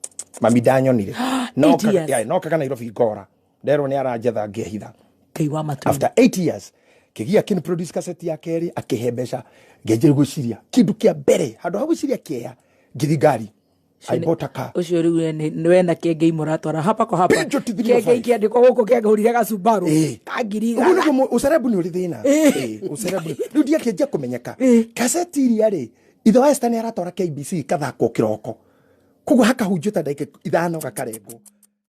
mami ndanyonire. 8 years. Nokaga Nairobi ngora nderwo nĩ aranjetha, ngĩehitha. Ngai wa matu. After 8 years kĩgia kĩni produce cassette ya kerĩ, akĩhe mbeca, ngĩanjĩrĩria gwĩciria kĩndũ kĩa mbere, handũ ha gwĩciria kĩea, ngĩthi ngari. I bought a car. Ũcio rĩu we nĩ wena kĩengei mũratwara hapa kwa hapa. Peugeot 305. Kĩengei kĩandĩkwo gũkũ kĩangũrire gacubaru ka ngiri Ũguo igana. nĩguo ũcerebu nĩ ũrĩ thĩna. Ũcerebu rĩu ndiakĩanjia kũmenyeka. Kaseti iria rĩ, ithe wa Esther nĩ aratwara KBC kathakwo kĩroko, koguo hakahunjio ta ndagĩka 5 gakarengwo.